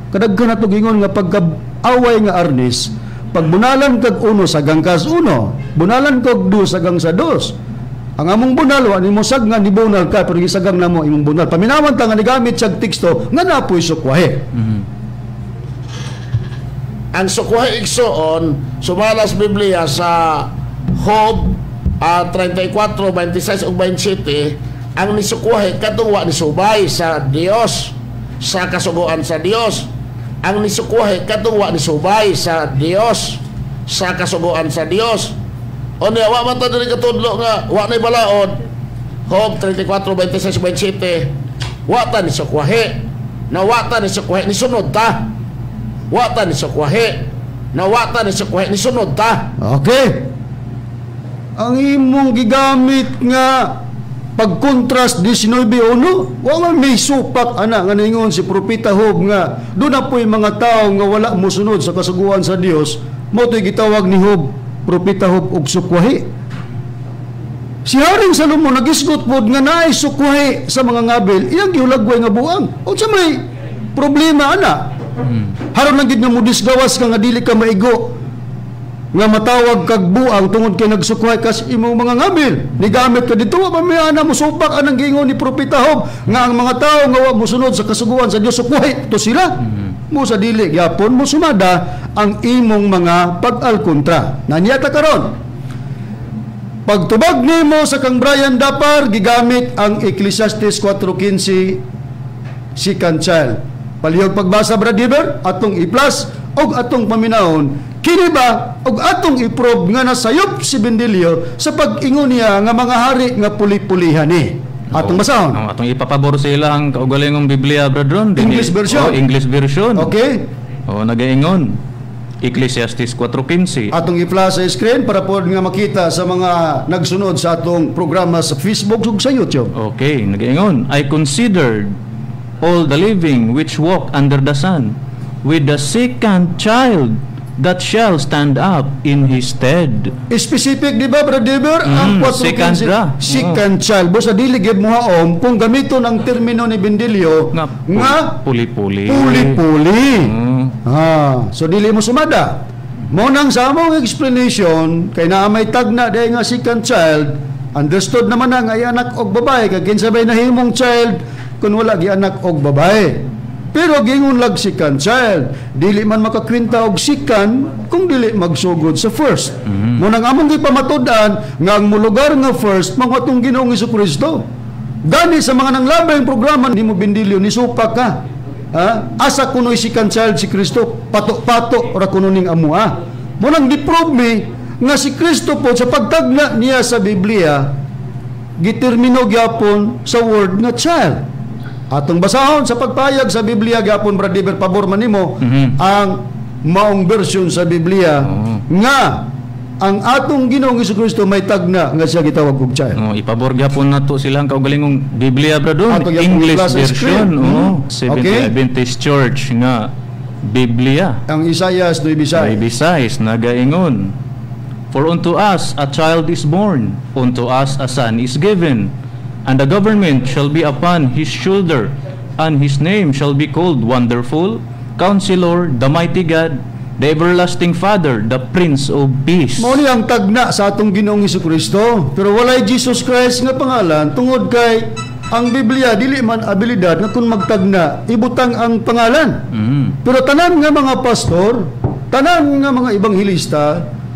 Kadaghan nato gingon nga pagkaaway nga arnis, pagbunalan kag uno sagang kas uno, bunalan kag du sagang sa dos. Ang among bunal wa nimo sag nga nibunal ka pero gisagang namo imong bunal. Paminawan ta nga nigamit siyag teksto nga napoy sukwahi.
Ang sukwahi igsoon sumala sa Biblia sa Job 34:26 ug 27, ang nisukwahi kadtong wa nisubay sa Dios, sa kasuguan sa Dios. Ang nisukwahi kadtong wa nisubay sa Dios, sa kasuguan sa Dios. O niya, wa man ta diri katudlo nga wa nay balaod. Job 34:26 27, wa ta nisukwahi. Na wa ta nisukwahi, nisunod ta. Wa ta nisukwahi. Na wa ta nisukwahi, nisunod ta.
Okay. Ang imong gigamit nga pagkontrast 19:1, wa man may supak ana nga ningon si Propeta Job nga doon na po'y mga tao nga wala mosunod sa kasuguan sa Dios, mao to'y gitawag ni Job, Propeta Job og sukwahi. Si Haring Salomon nagisgot pod nga naay sukwahi sa mga ngabil, iyang gihulagway nga buang. Unsa may problema ana? Haron lang gid nga mudisgawas ka nga dili ka maigo nga matawag kag buang tungod kay nagsukwahi kas imong mga ngabil. Nigamit ka dito, wa may ana mosupak anang giingon ni Propeta Job nga ang mga tao nga wa mosunod sa kasuguan sa Dios sukwahi to sila. Mo sa dili gyapon mo sumada ang imong mga pag-alkontra. Nanya ta karon. Pagtubag nimo sa kang Brian Dapar gigamit ang Ecclesiastes 4:15 second child. Palihog pagbasa Brad Dever, atong i-plus og atong paminahon kini ba og atong i-prove nga nasayop si Bendilio sa pag-ingon niya nga mga hari nga puli-pulihan ni. Atong basahon.
Ang atong ipapabor sa ilang kaugalingong Biblia, brethren.
English version.
Oh, English version.
Okay?
Oh, nagaingon. Ecclesiastes 4:15.
Atong i-flash sa screen para po nga makita sa mga nagsunod sa atong programa sa Facebook ug sa YouTube.
Okay, nagaingon. "I considered all the living which walk under the sun, with the second child that shall stand up in his stead."
Specific, di ba, Brother Dever? Ang 4:15,
Second ra.
Second child. Busa dili gid mo haom kung gamiton ang termino ni Bendilio
Nga,
nga
puli-puli.
Puli-puli. Ah, so dili mo sumada. Mo nang sa among explanation kay naa may tagna diay nga second child, understood naman na nga ay anak og babae, kay kinsa bay nahimong child kung wala gi anak og babae? Pero gingon lag second child, dili man makakwenta og second kung dili magsugod sa first. Mo nang among gipamatud-an nga ang mulugar nga first mao atong Ginoong Kristo. Gani sa mga nanglabay programa nimo, Bendilio, ni supak ka. Ha? Asa kuno'y second child si Kristo? Pato-pato ra kuno ning amua. Mo nang di-prove mi nga si Kristo po sa pagtagna niya sa Biblia gitermino gyapon sa word nga child. Atong basahon sa pagpayag sa Biblia gyapon, Brother Dever, pabor man nimo ang maong version sa Biblia nga ang atong Ginoong Kristo may tagna nga siya gitawag og child.
Oh, ipabor gyapon nato silang kaugalingong Biblia, brethren.
Ato gyapon
English
i-flash sa
version.
screen.
Oo. Seventh Adventist Church nga Biblia.
Ang Isaias 9:6.
9:6, nagaingon, "For unto us a child is born, unto us a son is given, and the government shall be upon his shoulder, and his name shall be called Wonderful, Counselor, the Mighty God, the Everlasting Father, the Prince of Peace."
Mao ni ang tagna sa atong Ginoong Kristo. Pero walay Jesus Christ nga pangalan tungod kay ang Biblia dili man abilidad nga kung magtagna ibutang ang pangalan. Pero tanan nga mga pastor, tanan nga mga ebanghelista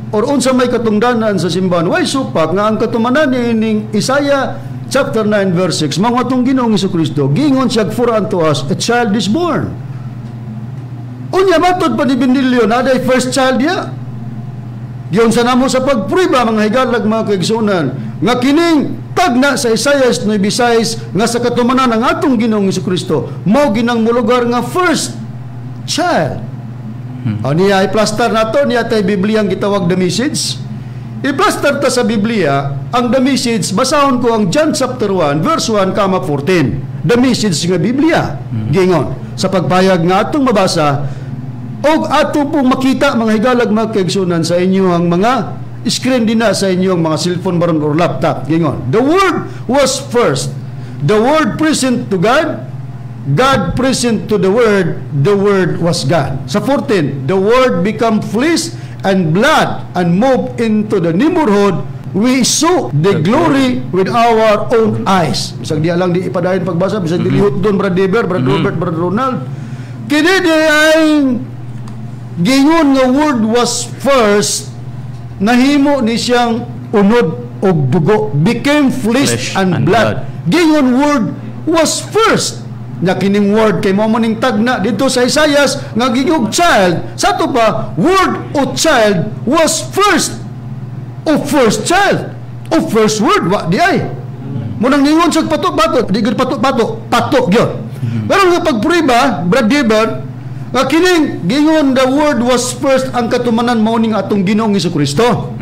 or unsa may katungdanan sa simbahan, way supak nga ang katumanan niining Isaiah chapter 9 verse 6 mao atong Ginoong Kristo. Gingon siya, "For unto us a child is born." Unya matod pa ni Bendilio na aday first child niya. Giunsa namo sa pagprueba, mga higalag, mga kaigsunan, nga kining tagna sa Isaiah 9:6 nga sa katumanan ng atong Ginoong Kristo mao ginang mulugar nga first child. O niya i-plaster nato niya tay Biblia ang gitawag The Message. I-plaster ta sa Biblia ang The Message, basahon ko ang John chapter 1 verse 1 comma 14. The Message nga Biblia. Gingon sa pagpayag nga atong mabasa og ato pong makita, mga higalag, mga kaigsunan, sa inyong mga screen din na sa inyong mga cellphone baron or laptop. Gingon, "The Word was first. The Word present to God. God present to the Word. The Word was God." Sa 14, "The Word become flesh and blood and moved into the neighborhood. We saw the glory with our own eyes." Bisag di lang di ipadayon pagbasa, bisag dilihot doon, Brad Deber, Brad Robert, Brad Ronald. Kini di ay gingon nga Word was first, nahimo ni siyang unod og dugo, became flesh,
flesh
and
and
blood. Gingon Word was first nya kining Word kay mao maning tagna dito sa Isaias nga gingog child. Sa ato pa, word o child was first o first child o first word, wa di ay mo nang ningon sa pato-pato, di gud pato-pato, pato gyud. Pero nga pagprueba, Brad Deber, nga kining gingon the Word was first, ang katumanan mao ning atong Ginoong Kristo.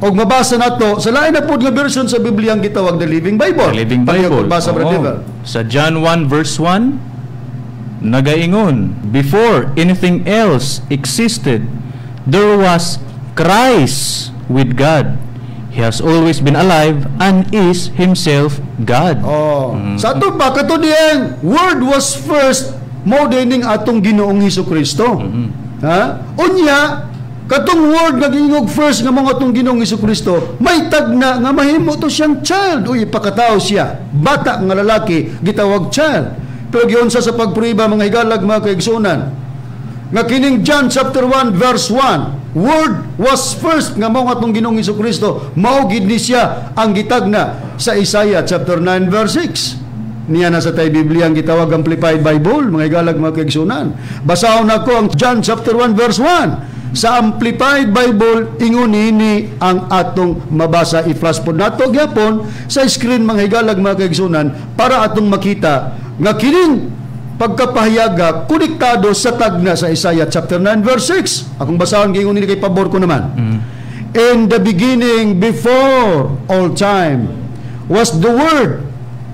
Og mabasa nato sa lain na pod nga version sa Biblia ang gitawag The Living Bible.
The Living
Pahayag
Bible.
pagbasa, Brad
Oo.
Deber.
Sa John 1 verse 1, nagaingon, "Before anything else existed, there was Christ with God. He has always been alive and is himself God."
Oh. Sa ato pa kato diyang Word was first mao ning atong Ginoong Hesus Kristo. Ha? Unya katong Word nga giingog first nga mga atong Ginoong Hesus Kristo may tagna nga mahimo to siyang child o ipakatao siya. Bata nga lalaki gitawag child. Pero giunsa sa pagprueba, mga higalag, mga kaigsunan, nga kining John chapter 1 verse 1, Word was first nga mao atong Ginoong Kristo mao gid ni siya ang gitagna sa Isaiah chapter 9 verse 6. Niya na sa tay Biblia ang gitawag Amplified Bible, mga higalag, mga kaigsunan. Basahon nako ang John chapter 1 verse 1. Sa Amplified Bible, ingon ini ang atong mabasa. I-flash po nato gyapon sa screen, mga higalag, mga kaigsunan, para atong makita nga kining pagkapahayaga konektado sa tagna sa Isaiah chapter 9 verse 6. Akong basahon, gingon ini kay pabor ko naman. "In the beginning, before all time, was the Word,"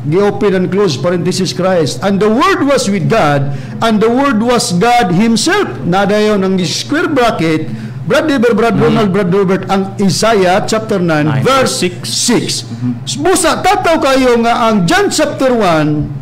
gi-open and close parenthesis, "Christ. And the Word was with God, and the Word was God Himself." Nadayon ang square bracket, Brad Dever, Brad Ronald, Brad Robert, ang Isaiah chapter 9,
9,
verse 6. Busa, tataw kayo nga ang John chapter 1,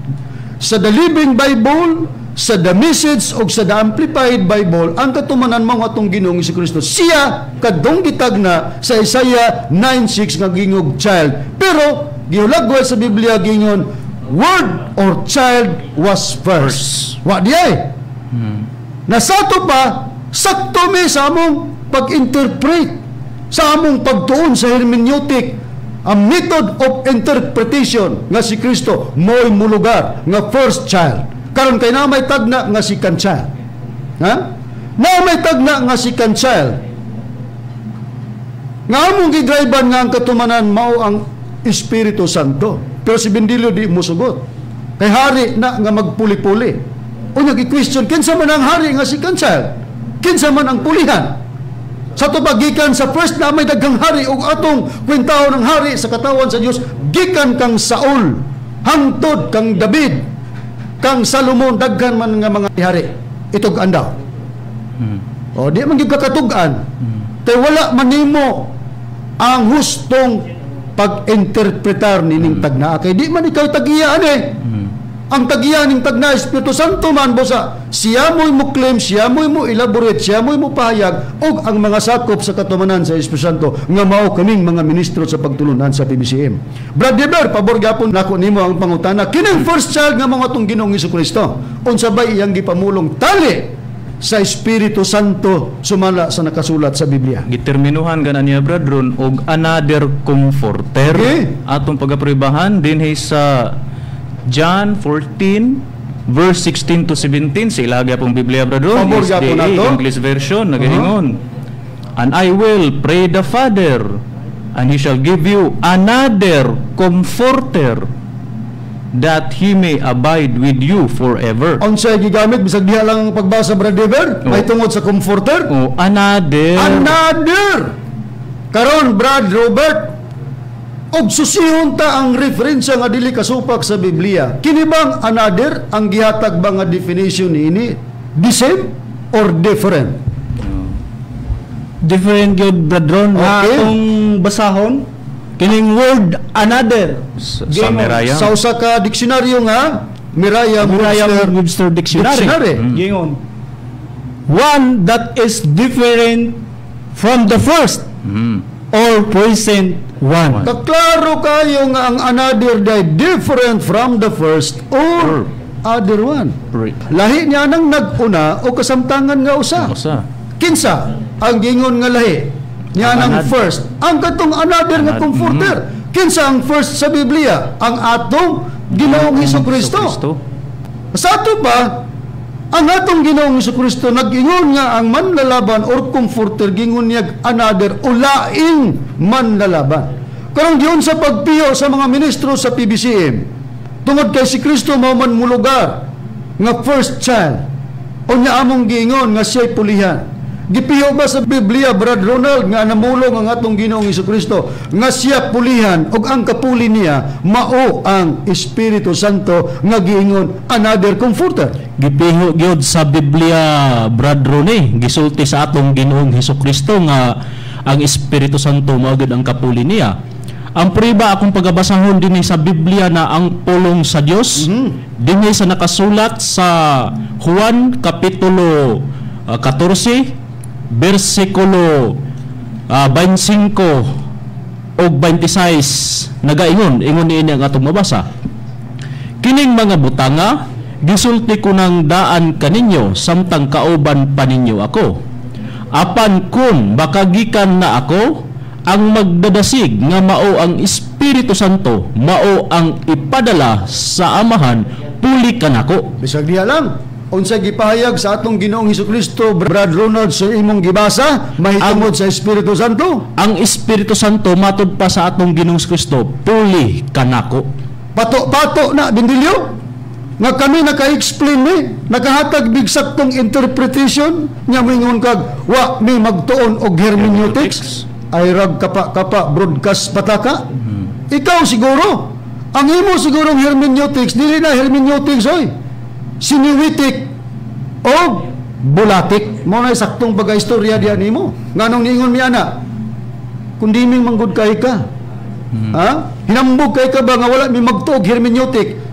sa The Living Bible, sa The Message o sa The Amplified Bible, ang katumanan mo atong Ginoong Kristo. Siya kadtong gitagna sa Isaiah 9:6 nga gingog child. Pero gihulagway sa Biblia, gingon Word or child was first. Wa di ay. Nasato pa, sakto mi sa among pag-interpret, sa among pagtuon sa hermeneutic, ang method of interpretation nga si Kristo mo'y mulugar nga first child. Karon kay na may tagna nga second child. Ha? Na may tagna nga second child. Nga among gidriban nga ang katumanan mao ang Espiritu Santo. Pero si Bendilio di musugot. Kay hari na nga magpuli-puli. Unya gi-question, kinsa man ang hari nga second child? Kinsa man ang pulihan? Sa ato gikan sa first na may daghang hari, ug atong kwentahon ng hari sa katawan sa Dios gikan kang Saul hangtod kang David, kang Salomon, daghan man nga mga hari itug andaw. O di man gyud kakatug-an. Kay wala man nimo ang hustong pag-interpretar nining tagna kay di man ikaw tagiyaan eh. Ang tagiya ning tagna Espiritu Santo man, busa siya mo'y mo claim, siya mo'y mo elaborate, siya mo'y mo pahayag ug ang mga sakop sa katumanan sa Espiritu Santo nga mao kaming mga ministro sa pagtulunan sa PBCM. Brad Deber, pabor gyapon nako nimo ang pangutana. Kining first child nga mga atong Ginoong Kristo, unsa bay iyang gipamulong tali sa Espiritu Santo sumala sa nakasulat sa Biblia?
Giterminuhan gana niya, Brad Ron, og another comforter. Atong pagapribahan dinhi sa John 14 verse 16 to 17 sa ilaga pong Biblia, Brad Ron.
Pabor gyapon
SDA,
nato.
English version, nagaingon, "And I will pray the Father, and he shall give you another comforter, that he may abide with you forever."
Unsay gigamit bisag diha lang ang pagbasa, Brad Deber?
Oo.
May tungod sa comforter?
Oh, another.
Another. Karon, Brad Robert, og susihon ta ang referensya nga dili kasupak sa Biblia. Kini bang another ang gihatag ba nga definition niini? The same or different?
Different gyud, Brad Ron. Nga atong basahon kining word another.
Sa Meraya.
Sa usa ka diksyonaryo nga Merriam-Webster
Merriam-Webster Dictionary.
Dictionary.
Gingon, "One that is different from the first or present one."
Kaklaro kayo nga ang another day different from the first or other one. Lahi niya nang nag-una o kasamtangan nga usa.
Usa.
Kinsa ang gingon nga lahi niya
Ang
nang first? Ang katong another nga comforter. Kinsa ang first sa Biblia? Ang atong Ginoong Hesus Kristo. Sa ato pa, ang atong Ginoong Kristo nag-ingon nga ang manlalaban or comforter, gingon niya another o laing manlalaban. Karong giun sa pagpiyo sa mga ministro sa PBCM, tungod kay si Kristo mao man mulugar nga first child, unya among giingon nga siya'y pulihan. Gipiyo ba sa Biblia, Brad Ronald, nga namulong ang atong Ginoong Kristo nga siya pulihan ug ang kapuli niya mao ang Espiritu Santo nga giingon another comforter?
Gipiho gyud sa Biblia, Brad Ronnie, gisulti sa atong Ginoong Hesukristo nga ang Espiritu Santo mao gyud ang kapuli niya. Ang priba akong pagabasahon dinhi sa Biblia na ang pulong sa Dios, dinhi sa nakasulat sa Juan kapitulo 14 bersikulo 25 og 26, nagaingon, ingon niini ang atong mabasa: "Kining mga butanga gisulti ko ng daan kaninyo samtang kauban pa ninyo ako. Apan kun makagikan na ako, ang magdadasig nga mao ang Espiritu Santo, mao ang ipadala sa Amahan puli kanako."
Bisag diha lang. Unsay gipahayag sa atong Ginoong Hesukristo, Brad Ronald, sa imong gibasa mahitungod sa Espiritu Santo?
Ang Espiritu Santo matud pa sa atong Ginoong Kristo puli kanako.
Pato-pato na Bindilyo nga kami naka-explain ni, nakahatag mig saktong interpretation nya moingon kag wa mi magtuon og hermeneutics, ay rag kapa-kapa broadcast pataka. Ikaw siguro ang imo sigurong hermeneutics dili na hermeneutics oy, siniwitik o bulatik. Mao na saktong pagka-istorya diyan nimo. Nganong niingon mi ana? Kundiming manggod kay ka. Ha? Hinambog kay ka ba nga wala mi magtuog hermeneutic?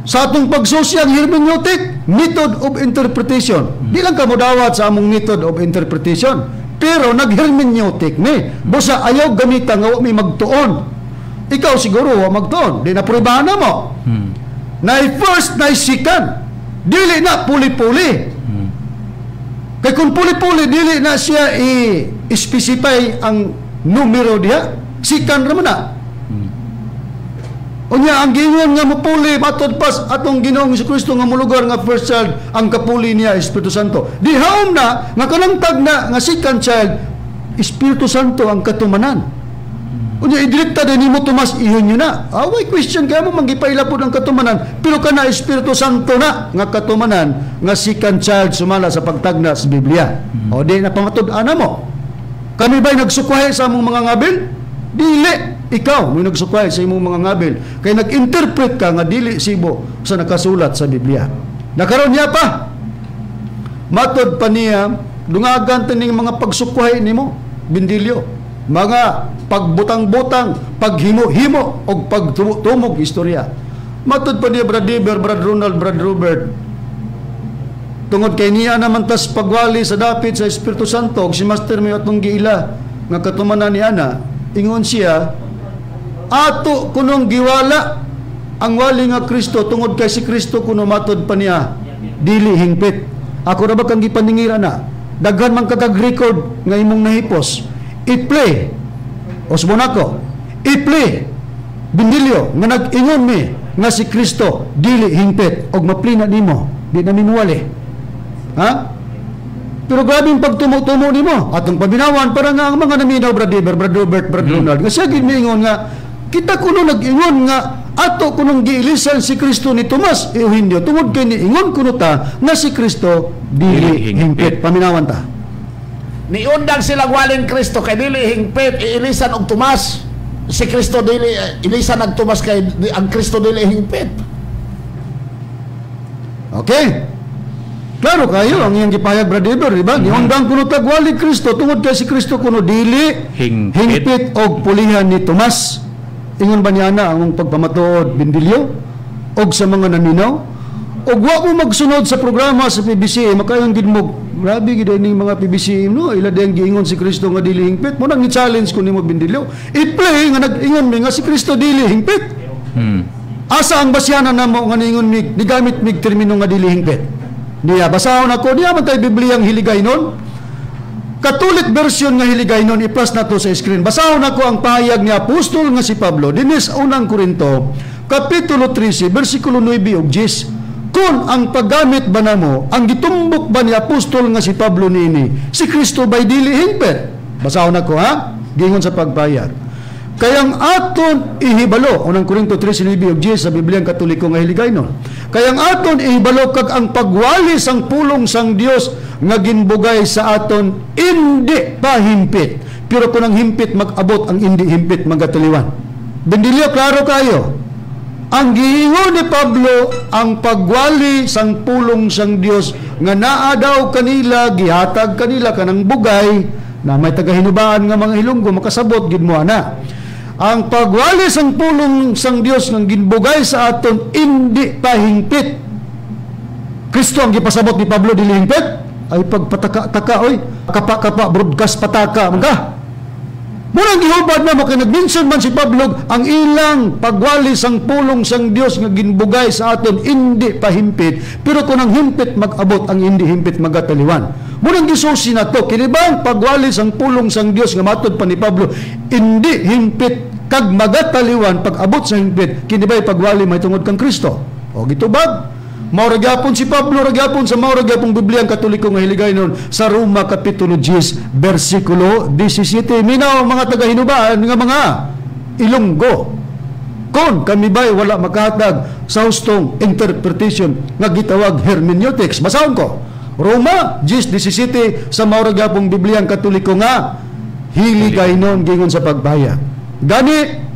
Sa atong pagsusi ang hermeneutic, method of interpretation. Di lang ka modawat sa among method of interpretation. Pero nag-hermeneutic mi. Busa ayaw gamita nga wa mi magtuon. Ikaw siguro wa magtuon. Di na pruebahan na mo. Nay first, nay second. Dili na puli-puli. Kay kung puli-puli, dili na siya i-specify ang numero diha. Second raman na. Unya, ang giingon nga mupuli, matod pas atong Ginoong Kristo nga mulugar nga first child, ang kapuli niya, Espiritu Santo. Di haom na, nga kanang tagna, nga second child, Espiritu Santo ang katumanan. Unya, idirekta din nimo Tomas, ihon nyo na. Away question kaya mo manggipaila pod ang katumanan, pero kana Espiritu Santo na nga katumanan nga second child sumala sa pagtagna sa Biblia. O di na pamatud-an mo. Kami ba'y nagsukwahe sa among mga ngabil? Dili. Ikaw mo nagsukwahe sa imong mga ngabil. Kay nag-interpret ka nga dili sibo sa nakasulat sa Biblia. Nakaron niya pa. Matod pa niya, dungagan tining mga pagsukwahe nimo, Bindilyo. Mga pagbutang-butang, paghimo-himo og pagtumog istorya. Matod pa niya, Brad Dever, Brad Ronald, Brad Robert, tungod kay niya naman tas pagwali sa dapit sa Espiritu Santo og si Master may atong giila nga katumanan ni ana, ingon siya ato kunong giwala ang wali nga Kristo tungod kay si Kristo kuno matod pa niya dili hingpit. Ako ra ba kang gipaningira na? Daghan man kag record nga imong nahipos. I-play Osbon ako, i-play Bindilyo nga nag-ingon mi nga si Kristo dili hingpit og maplina nimo, di na minuwali. Ha? Pero grabe yung pagtumo-tumo nimo. Atong paminawan para nga ang mga naminaw, Brad Dever, Brad Robert, Brad Ronald, nga siya gid miingon nga kita kuno nag-ingon nga ato kunong giilisan si Kristo ni Tomas Eugenio tungod kay niingon kuno ta nga si Kristo dili hingpit. Paminawan ta.
Niundang sila walin Kristo kay dili hingpit, iilisan og Tomas. Si Kristo dili ilisan og Tomas kay ang Kristo dili hingpit.
Okay. Klaro kayo ang iyang gipahayag, Brad Dever, di ba? Niundang kuno tag wali Kristo tungod kay si Kristo kuno dili
hingpit,
hingpit og pulihan ni Tomas. Ingon ba niya na ang pagpamatuod, Bindilyo, og sa mga naminaw? Og wa mo magsunod sa programa sa PBCM, makayon gid mo, grabe gid ning mga PBCM no, ila diyang giingon si Kristo nga dili hingpit. Mo nang i-challenge ko nimo, Bindilyo. I-play nga nag-ingon mi nga si Kristo dili hingpit. Asa ang basyanan namo nga niingon mig, nigamit mig termino nga dili hingpit? Niya basahon ako, niya man tay Bibliang hiligay nun. Catholic version nga hiligay nun, i-plus na to sa screen. Basahon ako ang pahayag ni Apostol nga si Pablo dinis unang Korinto, Kapitulo 13, versikulo 9 ug 10. Kung ang paggamit ba namo, ang gitumbok ba ni Apostol nga si Pablo niini, si Kristo ba'y dili hingpit? Basahon ako ha, gingon sa pagpahayag. Kayang aton ihibalo, unang Korinto 13, 9 ug 10 sa Bibliang Katoliko nga hiligay nun. Kayang aton ihibalo kag ang pagwali sang pulong sang Dios nga ginbugay sa aton indi pa himpit. Pero kung ang himpit mag-abot, ang indi himpit magataliwan. Bendilyo, klaro kayo. Ang giingon ni Pablo, ang pagwali sang pulong sang Dios nga naa daw kanila, gihatag kanila kanang bugay na may tagahinubaan nga mga Ilonggo makasabot gid mo ana. Ang pagwali sang pulong sang Dios nga ginbugay sa aton indi pa hingpit. Kristo ang gipasabot ni Pablo dili hingpit? Ay pagpataka-taka oy, kapa-kapa broadcast pataka man ka. Murang gihubad na mo kay nag-mention man si Pablo ang ilang pagwali sang pulong sang Dios nga ginbugay sa aton indi pa himpit, pero kung ang himpit mag-abot, ang indi himpit magataliwan. Murang gisusi na to, kini ba ang pagwali sang pulong sang Dios nga matod pa ni Pablo indi himpit kag magataliwan pag abot sa himpit, kini ba'y pagwali may tungod kang Kristo? O gitubag. Mao ra gyapon si Pablo ra gyapon sa mao ra gyapong Biblia ang Katoliko nga hiligay nun sa Roma kapitulo 10 bersikulo 17. Minaw mga taga-Hinubaan nga mga Ilonggo, kon kami ba'y wala makahatag sa hustong interpretation nga gitawag hermeneutics? Basahon ko Roma 10:17 sa mao ra gyapong Biblia ang Katoliko nga hiligay nun gingon sa pagpahayag. Gani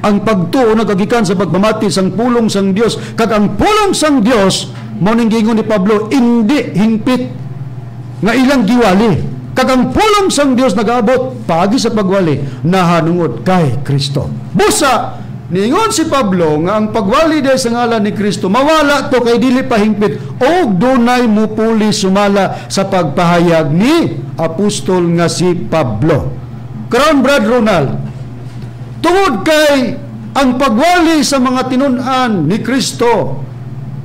ang pagtuo nagagikan sa pagpamati sang pulong sang Dios, kag ang pulong sang Dios mao ning gingon ni Pablo hindi hingpit nga ilang giwali, kag ang pulong sang Dios nagaabot paagi sa pagwali nahanungod kay Kristo. Busa niingon si Pablo nga ang pagwali dahil sa ngalan ni Kristo mawala to kay dili pa hingpit og dunay mupuli sumala sa pagpahayag ni apostol nga si Pablo. Karon, Brad Ronald, tungod kay ang pagwali sa mga tinun-an ni Kristo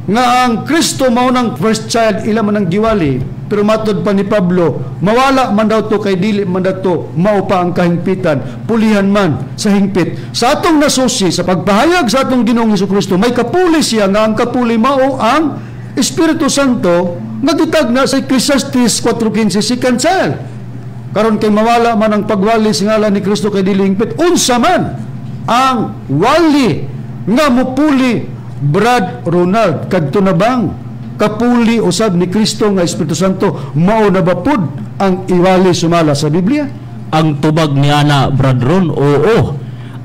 nga ang Kristo mao nang first child ila man ang giwali, pero matod pa ni Pablo mawala man daw to kay dili man daw to mao pa ang kahingpitan, pulihan man sa hingpit. Sa atong nasusi sa pagpahayag sa atong Ginoong Hesukristo, may kapuli siya nga ang kapuli mao ang Espiritu Santo nga gitagna sa Ecclesiastes 4:15 second child. Karon kay mawala man ang pagwali sa ngalan ni Kristo kay dili hingpit, unsa man ang wali nga mupuli, Brad Ronald? Kadto na bang kapuli usab ni Kristo nga Espiritu Santo mao na ba pud ang iwali sumala sa Biblia?
Ang tubag ni ana, Brad Ron, oo.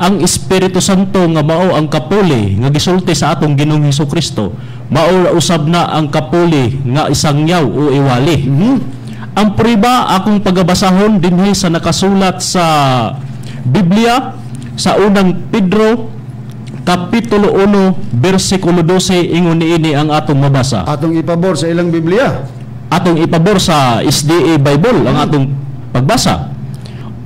Ang Espiritu Santo nga mao ang kapuli nga gisulti sa atong Ginoong Hesukristo, mao ra usab na ang kapuli nga isangyaw o iwali. Ang priba akong pagabasahon dinhi sa nakasulat sa Biblia sa unang Pedro kapitulo 1 bersikulo 12, ingon niini ang atong mabasa.
Atong ipabor sa ilang Biblia.
Atong ipabor sa SDA Bible ang atong pagbasa.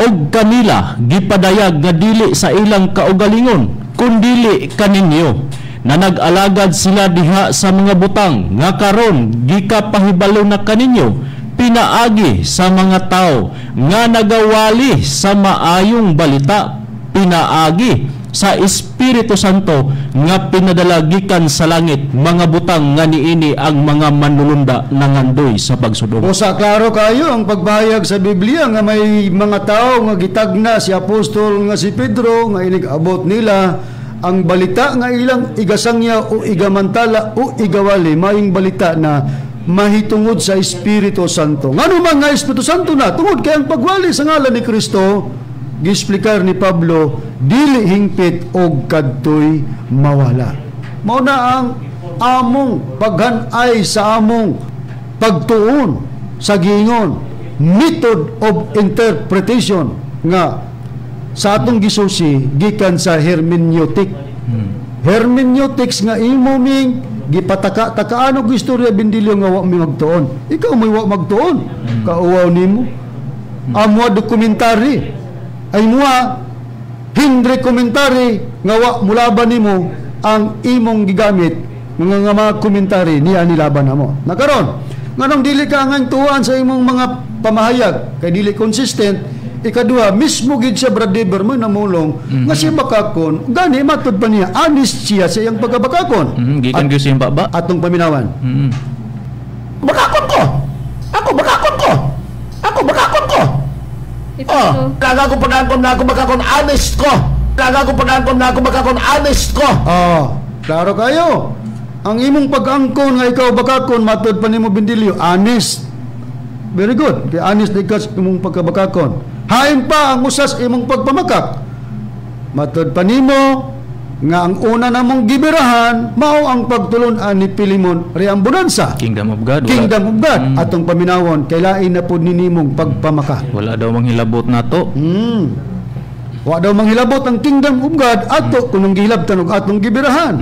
Og kanila gipadayag nga dili sa ilang kaugalingon kundili kaninyo na nag-alagad sila diha sa mga butang nga karon gikapahibalo na kaninyo pinaagi sa mga tao nga nagawali sa maayong balita pinaagi sa Espiritu Santo nga pinadala gikan sa langit, mga butang nga niini ang mga manlulunda nangandoy sa pagsudong.
Usa, klaro kayo ang pagpahayag sa Biblia nga may mga tao nga gitagna si apostol nga si Pedro nga inig-abot nila ang balita nga ilang igasangya o igamantala o igawali, maayong balita na mahitungod sa Espiritu Santo. Ngano man nga Espiritu Santo na? Tungod kay ang pagwali sa ngalan ni Kristo giexplikar ni Pablo dili hingpit og kadtoy mawala. Mao na ang among paghanay sa among pagtuon sa giingon method of interpretation nga sa atong gisusi gikan sa hermeneutic. Hermeneutics nga imo ming gipataka-takaan og istorya, Bindilyo, nga wa mi magtuon. Ikaw may wa magtuon. Kauwaw nimo. Amo dokumentary ay mua Henry commentary nga wa mulaban nimo ang imong gigamit nga mga komentary niya nilaban namo. Nakaron, nganong dili ka ang tuan sa imong mga pamahayag kay dili consistent? Ikaduha, mismo gid siya, Brad Dever, mo namulong nga siya bakakon, gani matud pa niya honest siya sa iyang pagkabakakon.
Gikan gyud siyang baba.
Atong paminawan.
Bakakon ko. Ako bakakon ko. Ako bakakon ko. Oh, kaga ko pag-angkon na ako bakakon, honest ko. Kaga ko pag-angkon na ako bakakon, honest ko.
Oh, klaro kayo. Ang imong pag-angkon nga ikaw bakakon, matud pa nimo, Bindilyo, honest. Very good. Kay honest di ka sa imong pagkabakakon. Hain pa ang usas imong pagpamakak. Matud pa nimo nga ang una namong gibirahan mao ang pagtulun-an ni Pilimon Reambonanza.
Kingdom of God. Wala,
Kingdom of God. Atong paminawon kay lain na pud ninimong pagpamakak.
Wala daw manghilabot nato.
Wa daw manghilabot ang Kingdom of God ato kunong gihilabtan og atong gibirahan.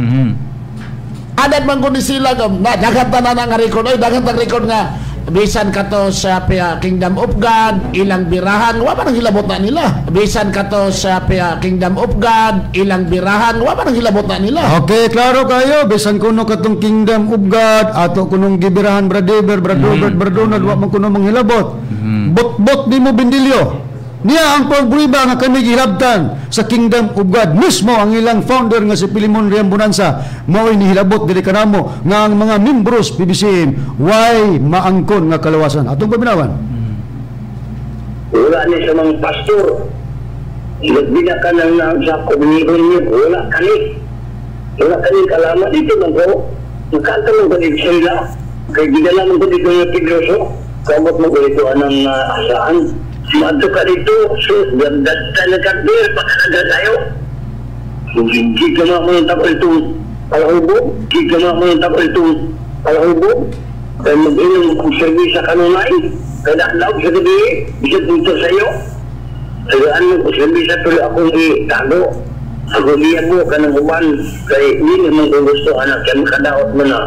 Adan man ko ni sila na daghan tanan nga record, oy daghan tang record nga bisan kato sa Kingdom of God ilang birahan wa man ang hilabot na nila. Bisan kato sa Kingdom of God ilang birahan wa man ang hilabot na nila.
Okay, klaro kayo. Bisan kuno katong Kingdom of God ato kunong gibirahan, Brad Dever, Brad Robert, Brad Donald, wa man kuno manghilabot. Bot-bot nimo, Bindilyo. Niya ang pagprueba nga kami gihilabtan sa Kingdom of God. Mismo ang ilang founder nga si Pilimon Riambonanza mao'y nihilabot dili kanamo nga ang mga membros PBCM way maangkon nga kalawasan. Atong paminawan.
Wala ni sa mga pastor. Nagbina ka nang nang sa komunihon niyo. Wala kani. Wala kani kalamat dito man ko. Nagkanta man ko dito sa ila. Kay gidala man ko dito ng Pedroso. Kamot mo ko dito anang asaan. Madto ka dito. So, ganda na kabir. Pakanaga tayo. Hindi ka na mo yung tapos itong palahubog. Hindi ka na mo yung tapos itong palahubog. Kaya mag-inom kung servisa kanunay. Kaya nakdaog sa gabi. Bisag dito sa iyo. Kaya ano ko servisa pero akong itago. Ako iyabo ka ng uban. Kaya hindi naman ko gusto anak. Kaya makadaot mo na.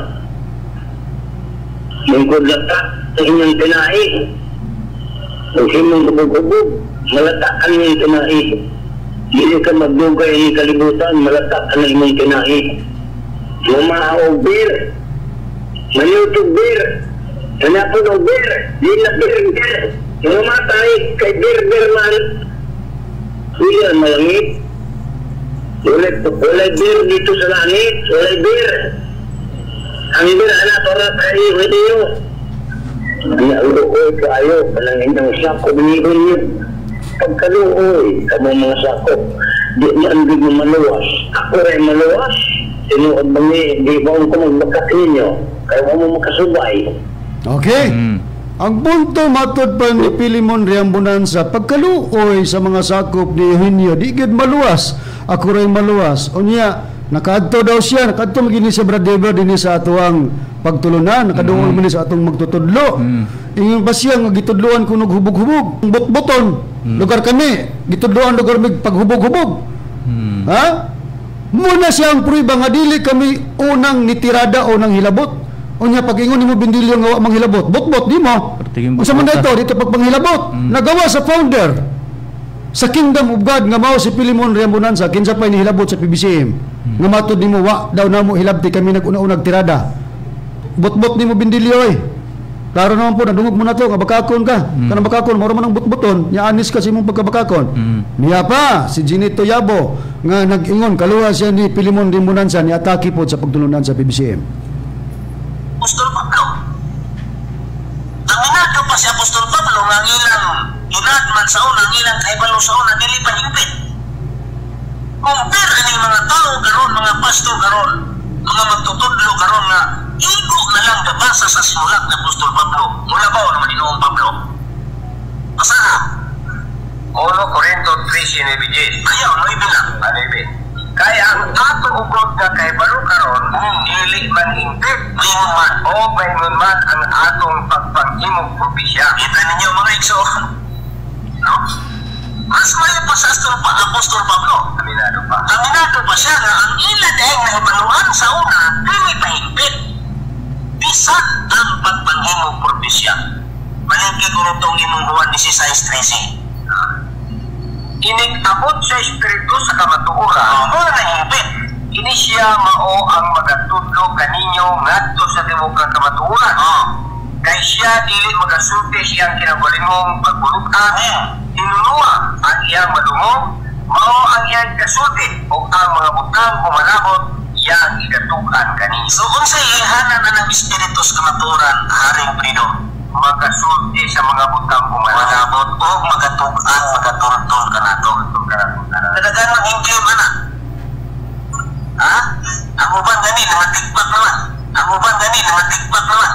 Lingkod lata sa inyong tinahi. Kung sinong kubog-kubog, malata ang inyong tinahi. Hindi ka magdugay ang kalibutan, malata ang inyong tinahi. Mamahaw beer, manutog beer, hanapon og beer, di na beer beer. Mamatay kay beer beer man. Wala malangit. Walay beer dito sa langit, walay beer. Ang beer anak para kay Diyo. Naluoy kayo, kanang inyong sakop niyo. Pagkaluoy, kamo mga sakop, di man di mo maluwas. Ako rin maluwas. Tinuod ba ni, di ba ko magbakak ninyo? Kaya mo makasubay.
Okay. Ang punto matod pa ni Pilimon Riambonanza, pagkaluoy sa mga sakop ni Eugenio, di gid maluwas. Ako rin maluwas. Unya, nakaadto daw siya, nakaadto magini sa Brad Dever dinhi sa atuang pagtulunan, nakadungol man sa atong magtutudlo. Ingon pa siya nga gitudloan kuno hubog-hubog, bot-boton. Lugar kami, gitudloan lugar mig paghubog-hubog. Ha? Muna siya ang prueba nga dili kami unang nitirada o nang hilabot. Unya pag-ingon nimo Bindilyo nga wa manghilabot, bot-bot di mo. Unsa man dito dito pagpanghilabot, nagawa sa founder sa Kingdom of God nga mao si Pilimon Riambonanza, kinsa pay nihilabot sa PBCM. Nga matud nimo wa daw namo hilabti kami nag-una-unag tirada. Bot-bot nimo Bindilyo oy. Klaro naman po, nadungog mo na to, nga bakakon ka. Kanang bakakon, mao man ang bot-boton, nya anis ka sa imong pagkabakakon. Niya pa si Ginito Yabo nga nag-ingon kaluha siya ni Pilimon Riambonanza ni atake pod sa pagtulunan sa PBCM.
Apostol Pablo. Aminado pa si Apostol Pablo nga ang ilang inadman sa una, ang ilang kahibalo sa una, dili pa hingpit. Compare ani mga tao karon, mga pastor karon, mga magtutudlo karon nga igo na lang gabasa sa sulat ni Apostol Pablo. Mula ba o naman Ginoong Pablo? Basa.
1 Corinto 3:9.
Ayaw, 9 lang.
9. Kaya ang ato ugod nga kahibalo karon, dili man hingpit,
Maingon man.
o maingon man ang atong pagpanghimog propesya.
Kita ninyo mga igsoon. No? Mas mayo pa sa Apostol Pablo.
Aminado pa.
Aminado pa siya nga ang ila dahil nahibaluan sa una, dili pa hingpit. Bisan ang pagpanghimog propesya. Malingki ko nitong imong Juan 16:13.
Inig-abot sa Espiritu sa kamatuoran,
Muna na hingpit.
Ini siya mao ang magatudlo kaninyo ngadto sa tibuok nga kamatuoran. Kay siya dili magasulti siyang kinagalingong pagbulutan. Hinunua ang iyang madungog, mao ang iyang kasulti o ang mga butang humanabot iyang igatug-an kaninyo.
So unsay ilhanan na ng Espiritu sa kamatuoran, Haring Prido?
Magasulti sa mga butang humanabot
Manabot o magatug-an, magatultol kanato. Nadagan ng hingpit man na. Ha? Ang uban gani namatigpak naman. Ang uban gani namatigpak naman.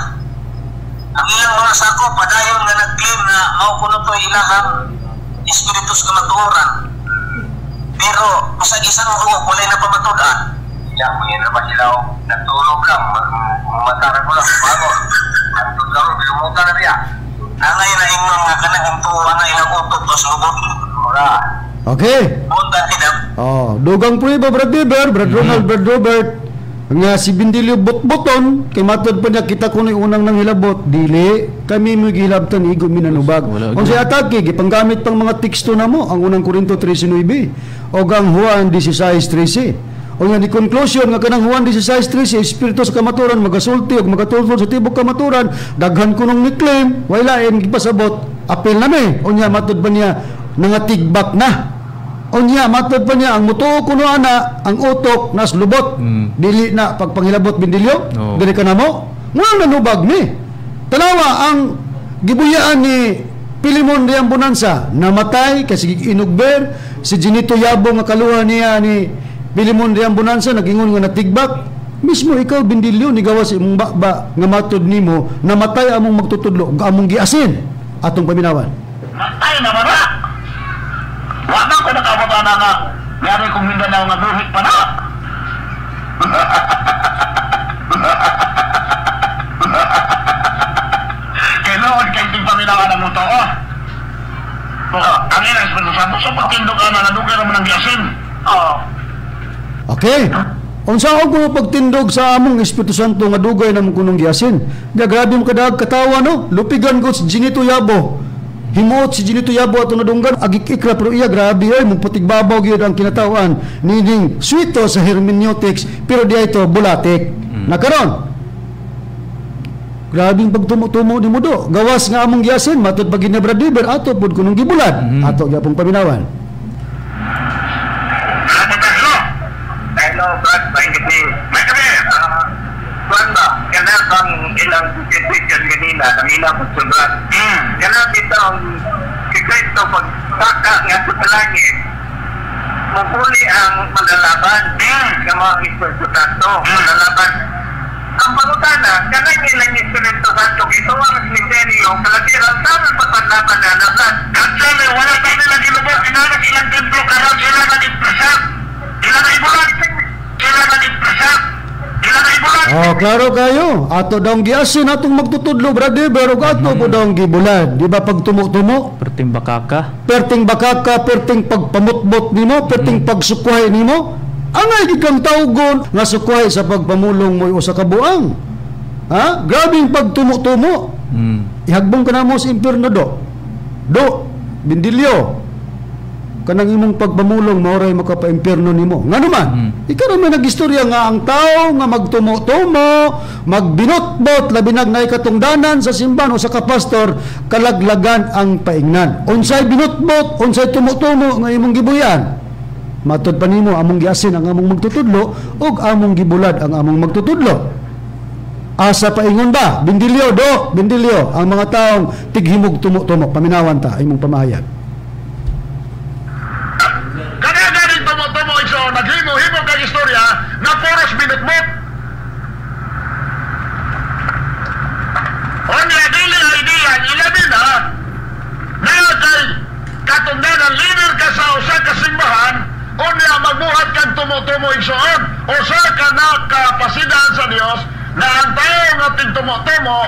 Ang ilang mga sako padayon nga nag-claim na mao kuno to ilahang Espiritu sa kamatuoran. Pero bisag isang buok walay na pamatud-an.
Ya, kuya na ba sila o natulog lang, matara ko lang, bangon. Antod karon, bilumutan na biya.
Angay na ingon nga kanang intuwa na ilang utot pas lubot.
Ora.
Okay.
Punta tinap.
Oh, dugang prueba Brad Weber, Brad Ronald, Brad Robert nga si Bindilyo bot-boton kay matod pa niya kita kuno unang nang hilabot dili kami mo gihilabtan igo minanubag. Unsay atake gipanggamit pang mga teksto namo ang unang Korinto 13:9 og ang Juan 16:13. O nga ni conclusion nga kanang Juan 16:13 espiritu sa kamaturan magasulti og magatultol sa tibok kamaturan daghan kunong ni claim way lain gipasabot apil nami. Unya matud pa niya Nangatigbak na. Unya matod pa niya ang mutuo kuno ana ang utok nas lubot. Dili na pagpangilabot Bindilyo.
Oo.
Dili ka namo. Nga nanubag ni. Tanawa ang gibuyaan ni Pilimon Riang Bonanza, namatay kasi inugber si Ginito Yabo nga kaluha niya ni Pilimon Riang Bonanza nagingon nga natigbak. Mismo ikaw Bindilyo nigawas imong bakba nga matod nimo namatay among magtutudlo among giasin atong paminawan.
Matay na ba na? Wa na ko nakabot ana nga yari kong Mindanao nga buhit pa na. Kay noon kay ting paminawan ang muto oh. Oh, ang ilang Espiritu Santo sa pagtindog ana nga dugay ra man ang giasin. Oh.
Okay. Unsa ako kuno pagtindog sa among Espiritu Santo nga dugay namong kunong giasin. Nga grabe mo kadag katawa no. Lupigan ko si Ginito Yabo. Himuot si Ginito Yabo ato nadunggan agik ikra pero iya grabe oy mong gyud ang kinatawan nining swito sa hermeneutics pero di ito bulatik. Nakaron. Grabing pagtumo-tumo ni mo do. Gawas nga among giasin matud pag ginabra Diber ato pud kunong gibulad. Ato gyapong paminawan.
Hello, Brad. Maingit ni. Kuan ba? Kana bang ilang situation ganina, namina ko sa Brad. Kana bitong si Kristo pagsaka nga sa langit, mupuli ang malalaban. Nga mga Espiritu Santo, malalaban. Ang pangutana, kana ilang Espiritu Santo, ito ang misteryo, kalabiran sa pagpanlaban na laban.
Actually, wala pa nila gilubot, inanak ilang templo, karon sila nag-impresa. Ila na ibulat. Ila nag-impresa. Ila na ibulat.
Oh, klaro kayo. Ato daw giasin atong magtutudlo, brother, pero ato po daw gibulad. Di ba pag tumo-tumo?
Perting bakaka.
Perting bakaka, perting pagpamutbot nimo, perting pagsukuhay nimo. Angay gid kang tawgon nga sukuhay sa pagpamulong mo usa ka buang. Ha? Grabing pagtumo-tumo. Ihagbong ka na mo sa impierno do. Do, Bindilyo. Kanang imong pagpamulong maoray makapa-impierno nimo. Ngano man? Ikaw ra may nagistorya nga ang tao nga magtumo-tumo, magbinotbot labi nag naay katungdanan sa simbahan o sa kapastor, kalaglagan ang paingnan. Unsay binotbot, unsay tumo-tumo nga imong gibuyan? Matod pa nimo among giasin ang among magtutudlo ug among gibulad ang among magtutudlo. Asa paingon ba? Bindilyo do, Bindilyo ang mga taong tighimog tumo-tumo. Paminawan ta imong pamahayag.
Kana ganing tumo-tumo iso, naghimo-himo kag istorya na puros binutbot. Onya dili ay diyan ilabi na na kay katungdanan leader ka sa usa ka simbahan, unya magbuhat kag tumo-tumo igsoon. Usa ka na kapasidan sa Dios na ang tao nga tigtumo-tumo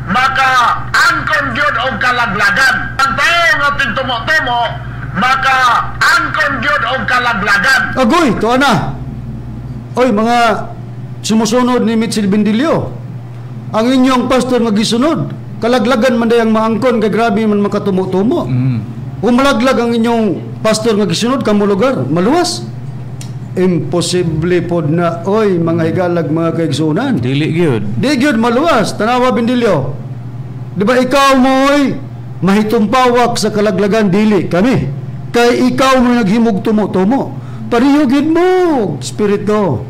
maka-angkon gyud og kalaglagan. Ang tao nga tigtumo-tumo maka-angkon gyud og kalaglagan.
Agoy, tuwa na. Oy, mga sumusunod ni Mitchell Bindilyo, ang inyong pastor nga gisunod, kalaglagan man dayang maangkon kay grabe man makatumo-tumo. Umalaglag ang inyong pastor nga gisunod kamo lugar, maluwas. Imposible pod na, oy, mga higalag, mga kaigsunan.
Dili gyud.
Di gyud maluwas, tanawa Bindilyo. Di ba ikaw mo'y mahitumpawak sa kalaglagan, dili kami. Kay ikaw mo naghimog tumo-tumo. Pareho gyud mo, spirito.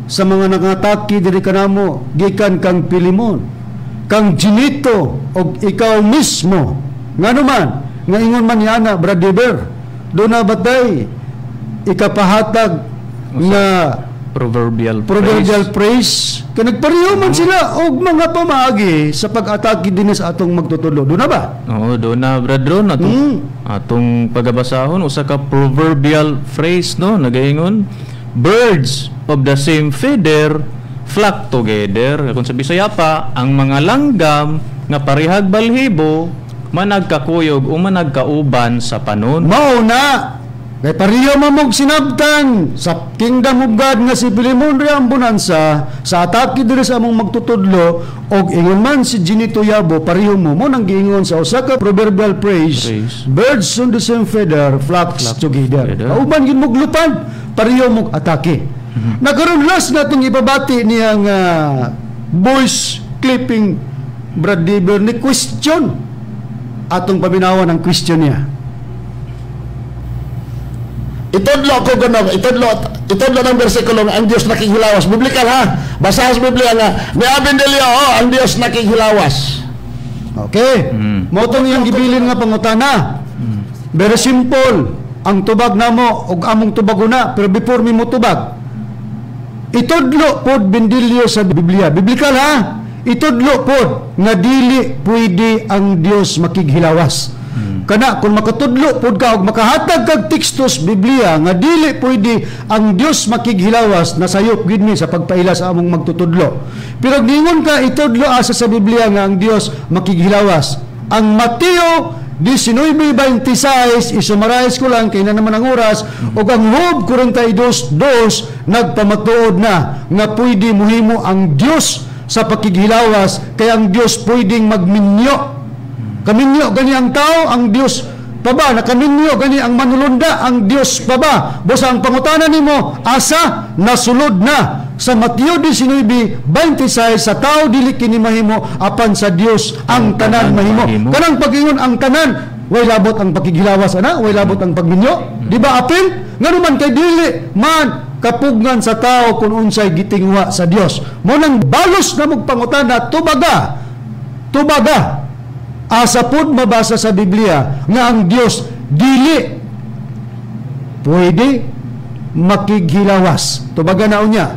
Sa mga nangataki diri kanamo, gikan kang Pilimon, kang Ginito, og ikaw mismo. Ngano man, nga ingon man niya na, Brad Deber, doon na batay, ikapahatag nga
proverbial
phrase. Kay nagpareho man sila og mga pamaagi sa pag-atake dinhi sa atong magtutudlo. Doon na ba?
Oo, doon na, Brad Ron. Atong, atong pagabasahon usa ka proverbial phrase, no, nagaingon, birds of the same feather flock together. Kung sa Bisaya pa, ang mga langgam nga parehag balhibo managkakuyog o managkauban sa panon.
Mao na. Kay pareho man mong sinabtan sa Kingdom of God nga si Pilimon Riang Bonanza sa atake diri sa among magtutudlo og ingon man si Ginito Yabo, pareho mo mo nang giingon sa usa ka proverbial phrase, birds on the same feather flocks together. Kauban gid mo glupad, pareho mong atake. Nakaron last natong ipabati niyang voice clipping Brad Dever ni question. Atong paminawan ang question niya.
Itudlo ko gano'n, itudlo ng bersikulo nga ang Dios nakighilawas. Biblical ha. Basahan sa Biblia nga ni Abindelio, oh, ang Dios nakighilawas.
Okay. Mao tong iyang gibilin nga pangutana. Very simple. Ang tubag namo og among tubaguna, pero before mi mo tubag, itudlo pod, Bendilyo, sa Biblia. Biblical ha. Itudlo pod nga dili pwede ang Dios makighilawas. Kana kung makatudlo pod ka og makahatag kag tekstos Biblia nga dili pwede ang Dios makighilawas, nasayop gid mi sa pagpaila sa among magtutudlo. Pero ningon ka itudlo asa sa Biblia nga ang Dios makighilawas. Ang Mateo 19:26, isummarize ko lang kay na naman ang oras, ug ang Job 42:2 nagpamatuod na nga pwede muhimo ang Dios sa pakighilawas, kay ang Dios pwedeng magminyo. Kaminyo gani ang tao, ang Dios pa ba? Nakaminyo gani ang manulunda, ang Dios pa ba? Busa ang pangutana nimo, asa nasulod na sa Mateo 19:26, sa tao dili kini mahimo, apan sa Dios ang tanan mahimo. Kanang pag-ingon ang tanan, way labot ang pakighilawas ana, way labot ang pagminyo. Di ba apil? Ngano man kay dili man kapugnan sa tao kung unsay gitingwa sa Dios. Mo nang balos na mong pangutana, tubaga. Tubaga. Asa pud mabasa sa Biblia nga ang Dios dili pwede makighilawas? Tubaga na unya.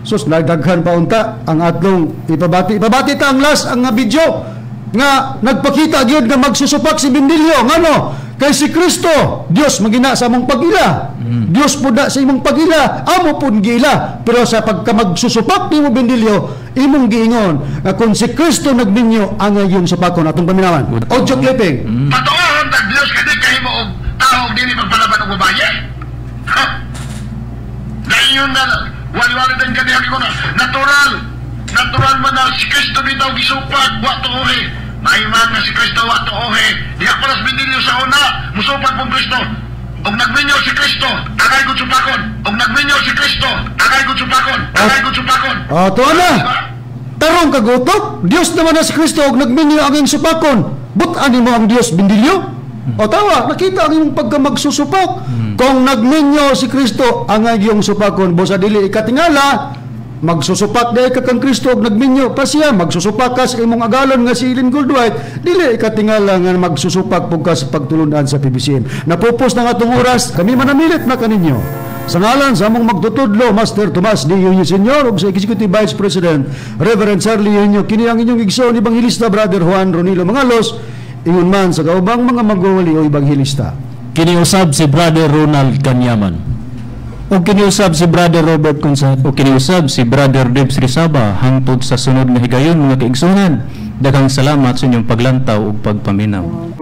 Sus, nagdaghan pa unta ang atlong ipabati. Ipabati ta ang last ang nga video nga nagpakita gyud nga magsusupak si Bendilio. Ngano? Kay si Kristo, Dios magina sa among pag-ila. Dios pud na sa imong pag-ila, amo pud giila. Pero sa pagka magsusupak nimo, Bendilio, imong giingon nga kung si Kristo nagminyo, ang iyong supakon. Atong paminawan. Audio clipping.
Patuohon tag Dios kay di kahimo og tao og dili magpalaban og babaye. Ha? Dayon na wali-wali din kaniya ko na natural. Natural man na si Kristo bitaw gisupak wa tuohe. Maiman nga si Kristo wa tuohe. Diha pa las Bendilio sa una, musupak pong Kristo. Og nagminyo si Kristo, angay gud supakon. Og nagminyo si Kristo, angay gud supakon. Angay gud supakon.
Oh, tuwa na. Tarong kagutok, Dios naman na si Kristo og nagminyo ang iyong supakon. But-an mo ang Dios, Bendilio? O tawa, nakita ang imong pagka magsusupak. Kung nagminyo si Kristo, ang iyong supakon, busa dili ikatingala, magsusupak dahil ka kang Kristo og nagminyo pa siya, magsusupak ka sa imong agalon nga si Ellen Goldwhite, dili ikatingala nga magsusupak pug ka sa pagtulunan sa PBCM. Napupos na nga atong oras, kami manamilit na kaninyo. Sa ngalan sa among magtutudlo, Master Tomas D. Eugenio Sr. ug sa Executive Vice President, Reverend Charlie Eugenio, kini ang inyong igsoon, Evangelista Brother Juan Ronilo Mangalos, ingon man sa kaubang mga magwawali o ebanghilista.
Kiniusab si Brother Ronald Kanyaman.
O kiniusab si Brother Robert Consad.
O kiniusab si Brother Debs Rizaba hangtod sa sunod nga higayon, mga kaigsunan. Daghang salamat sa inyong paglantaw ug pagpaminaw.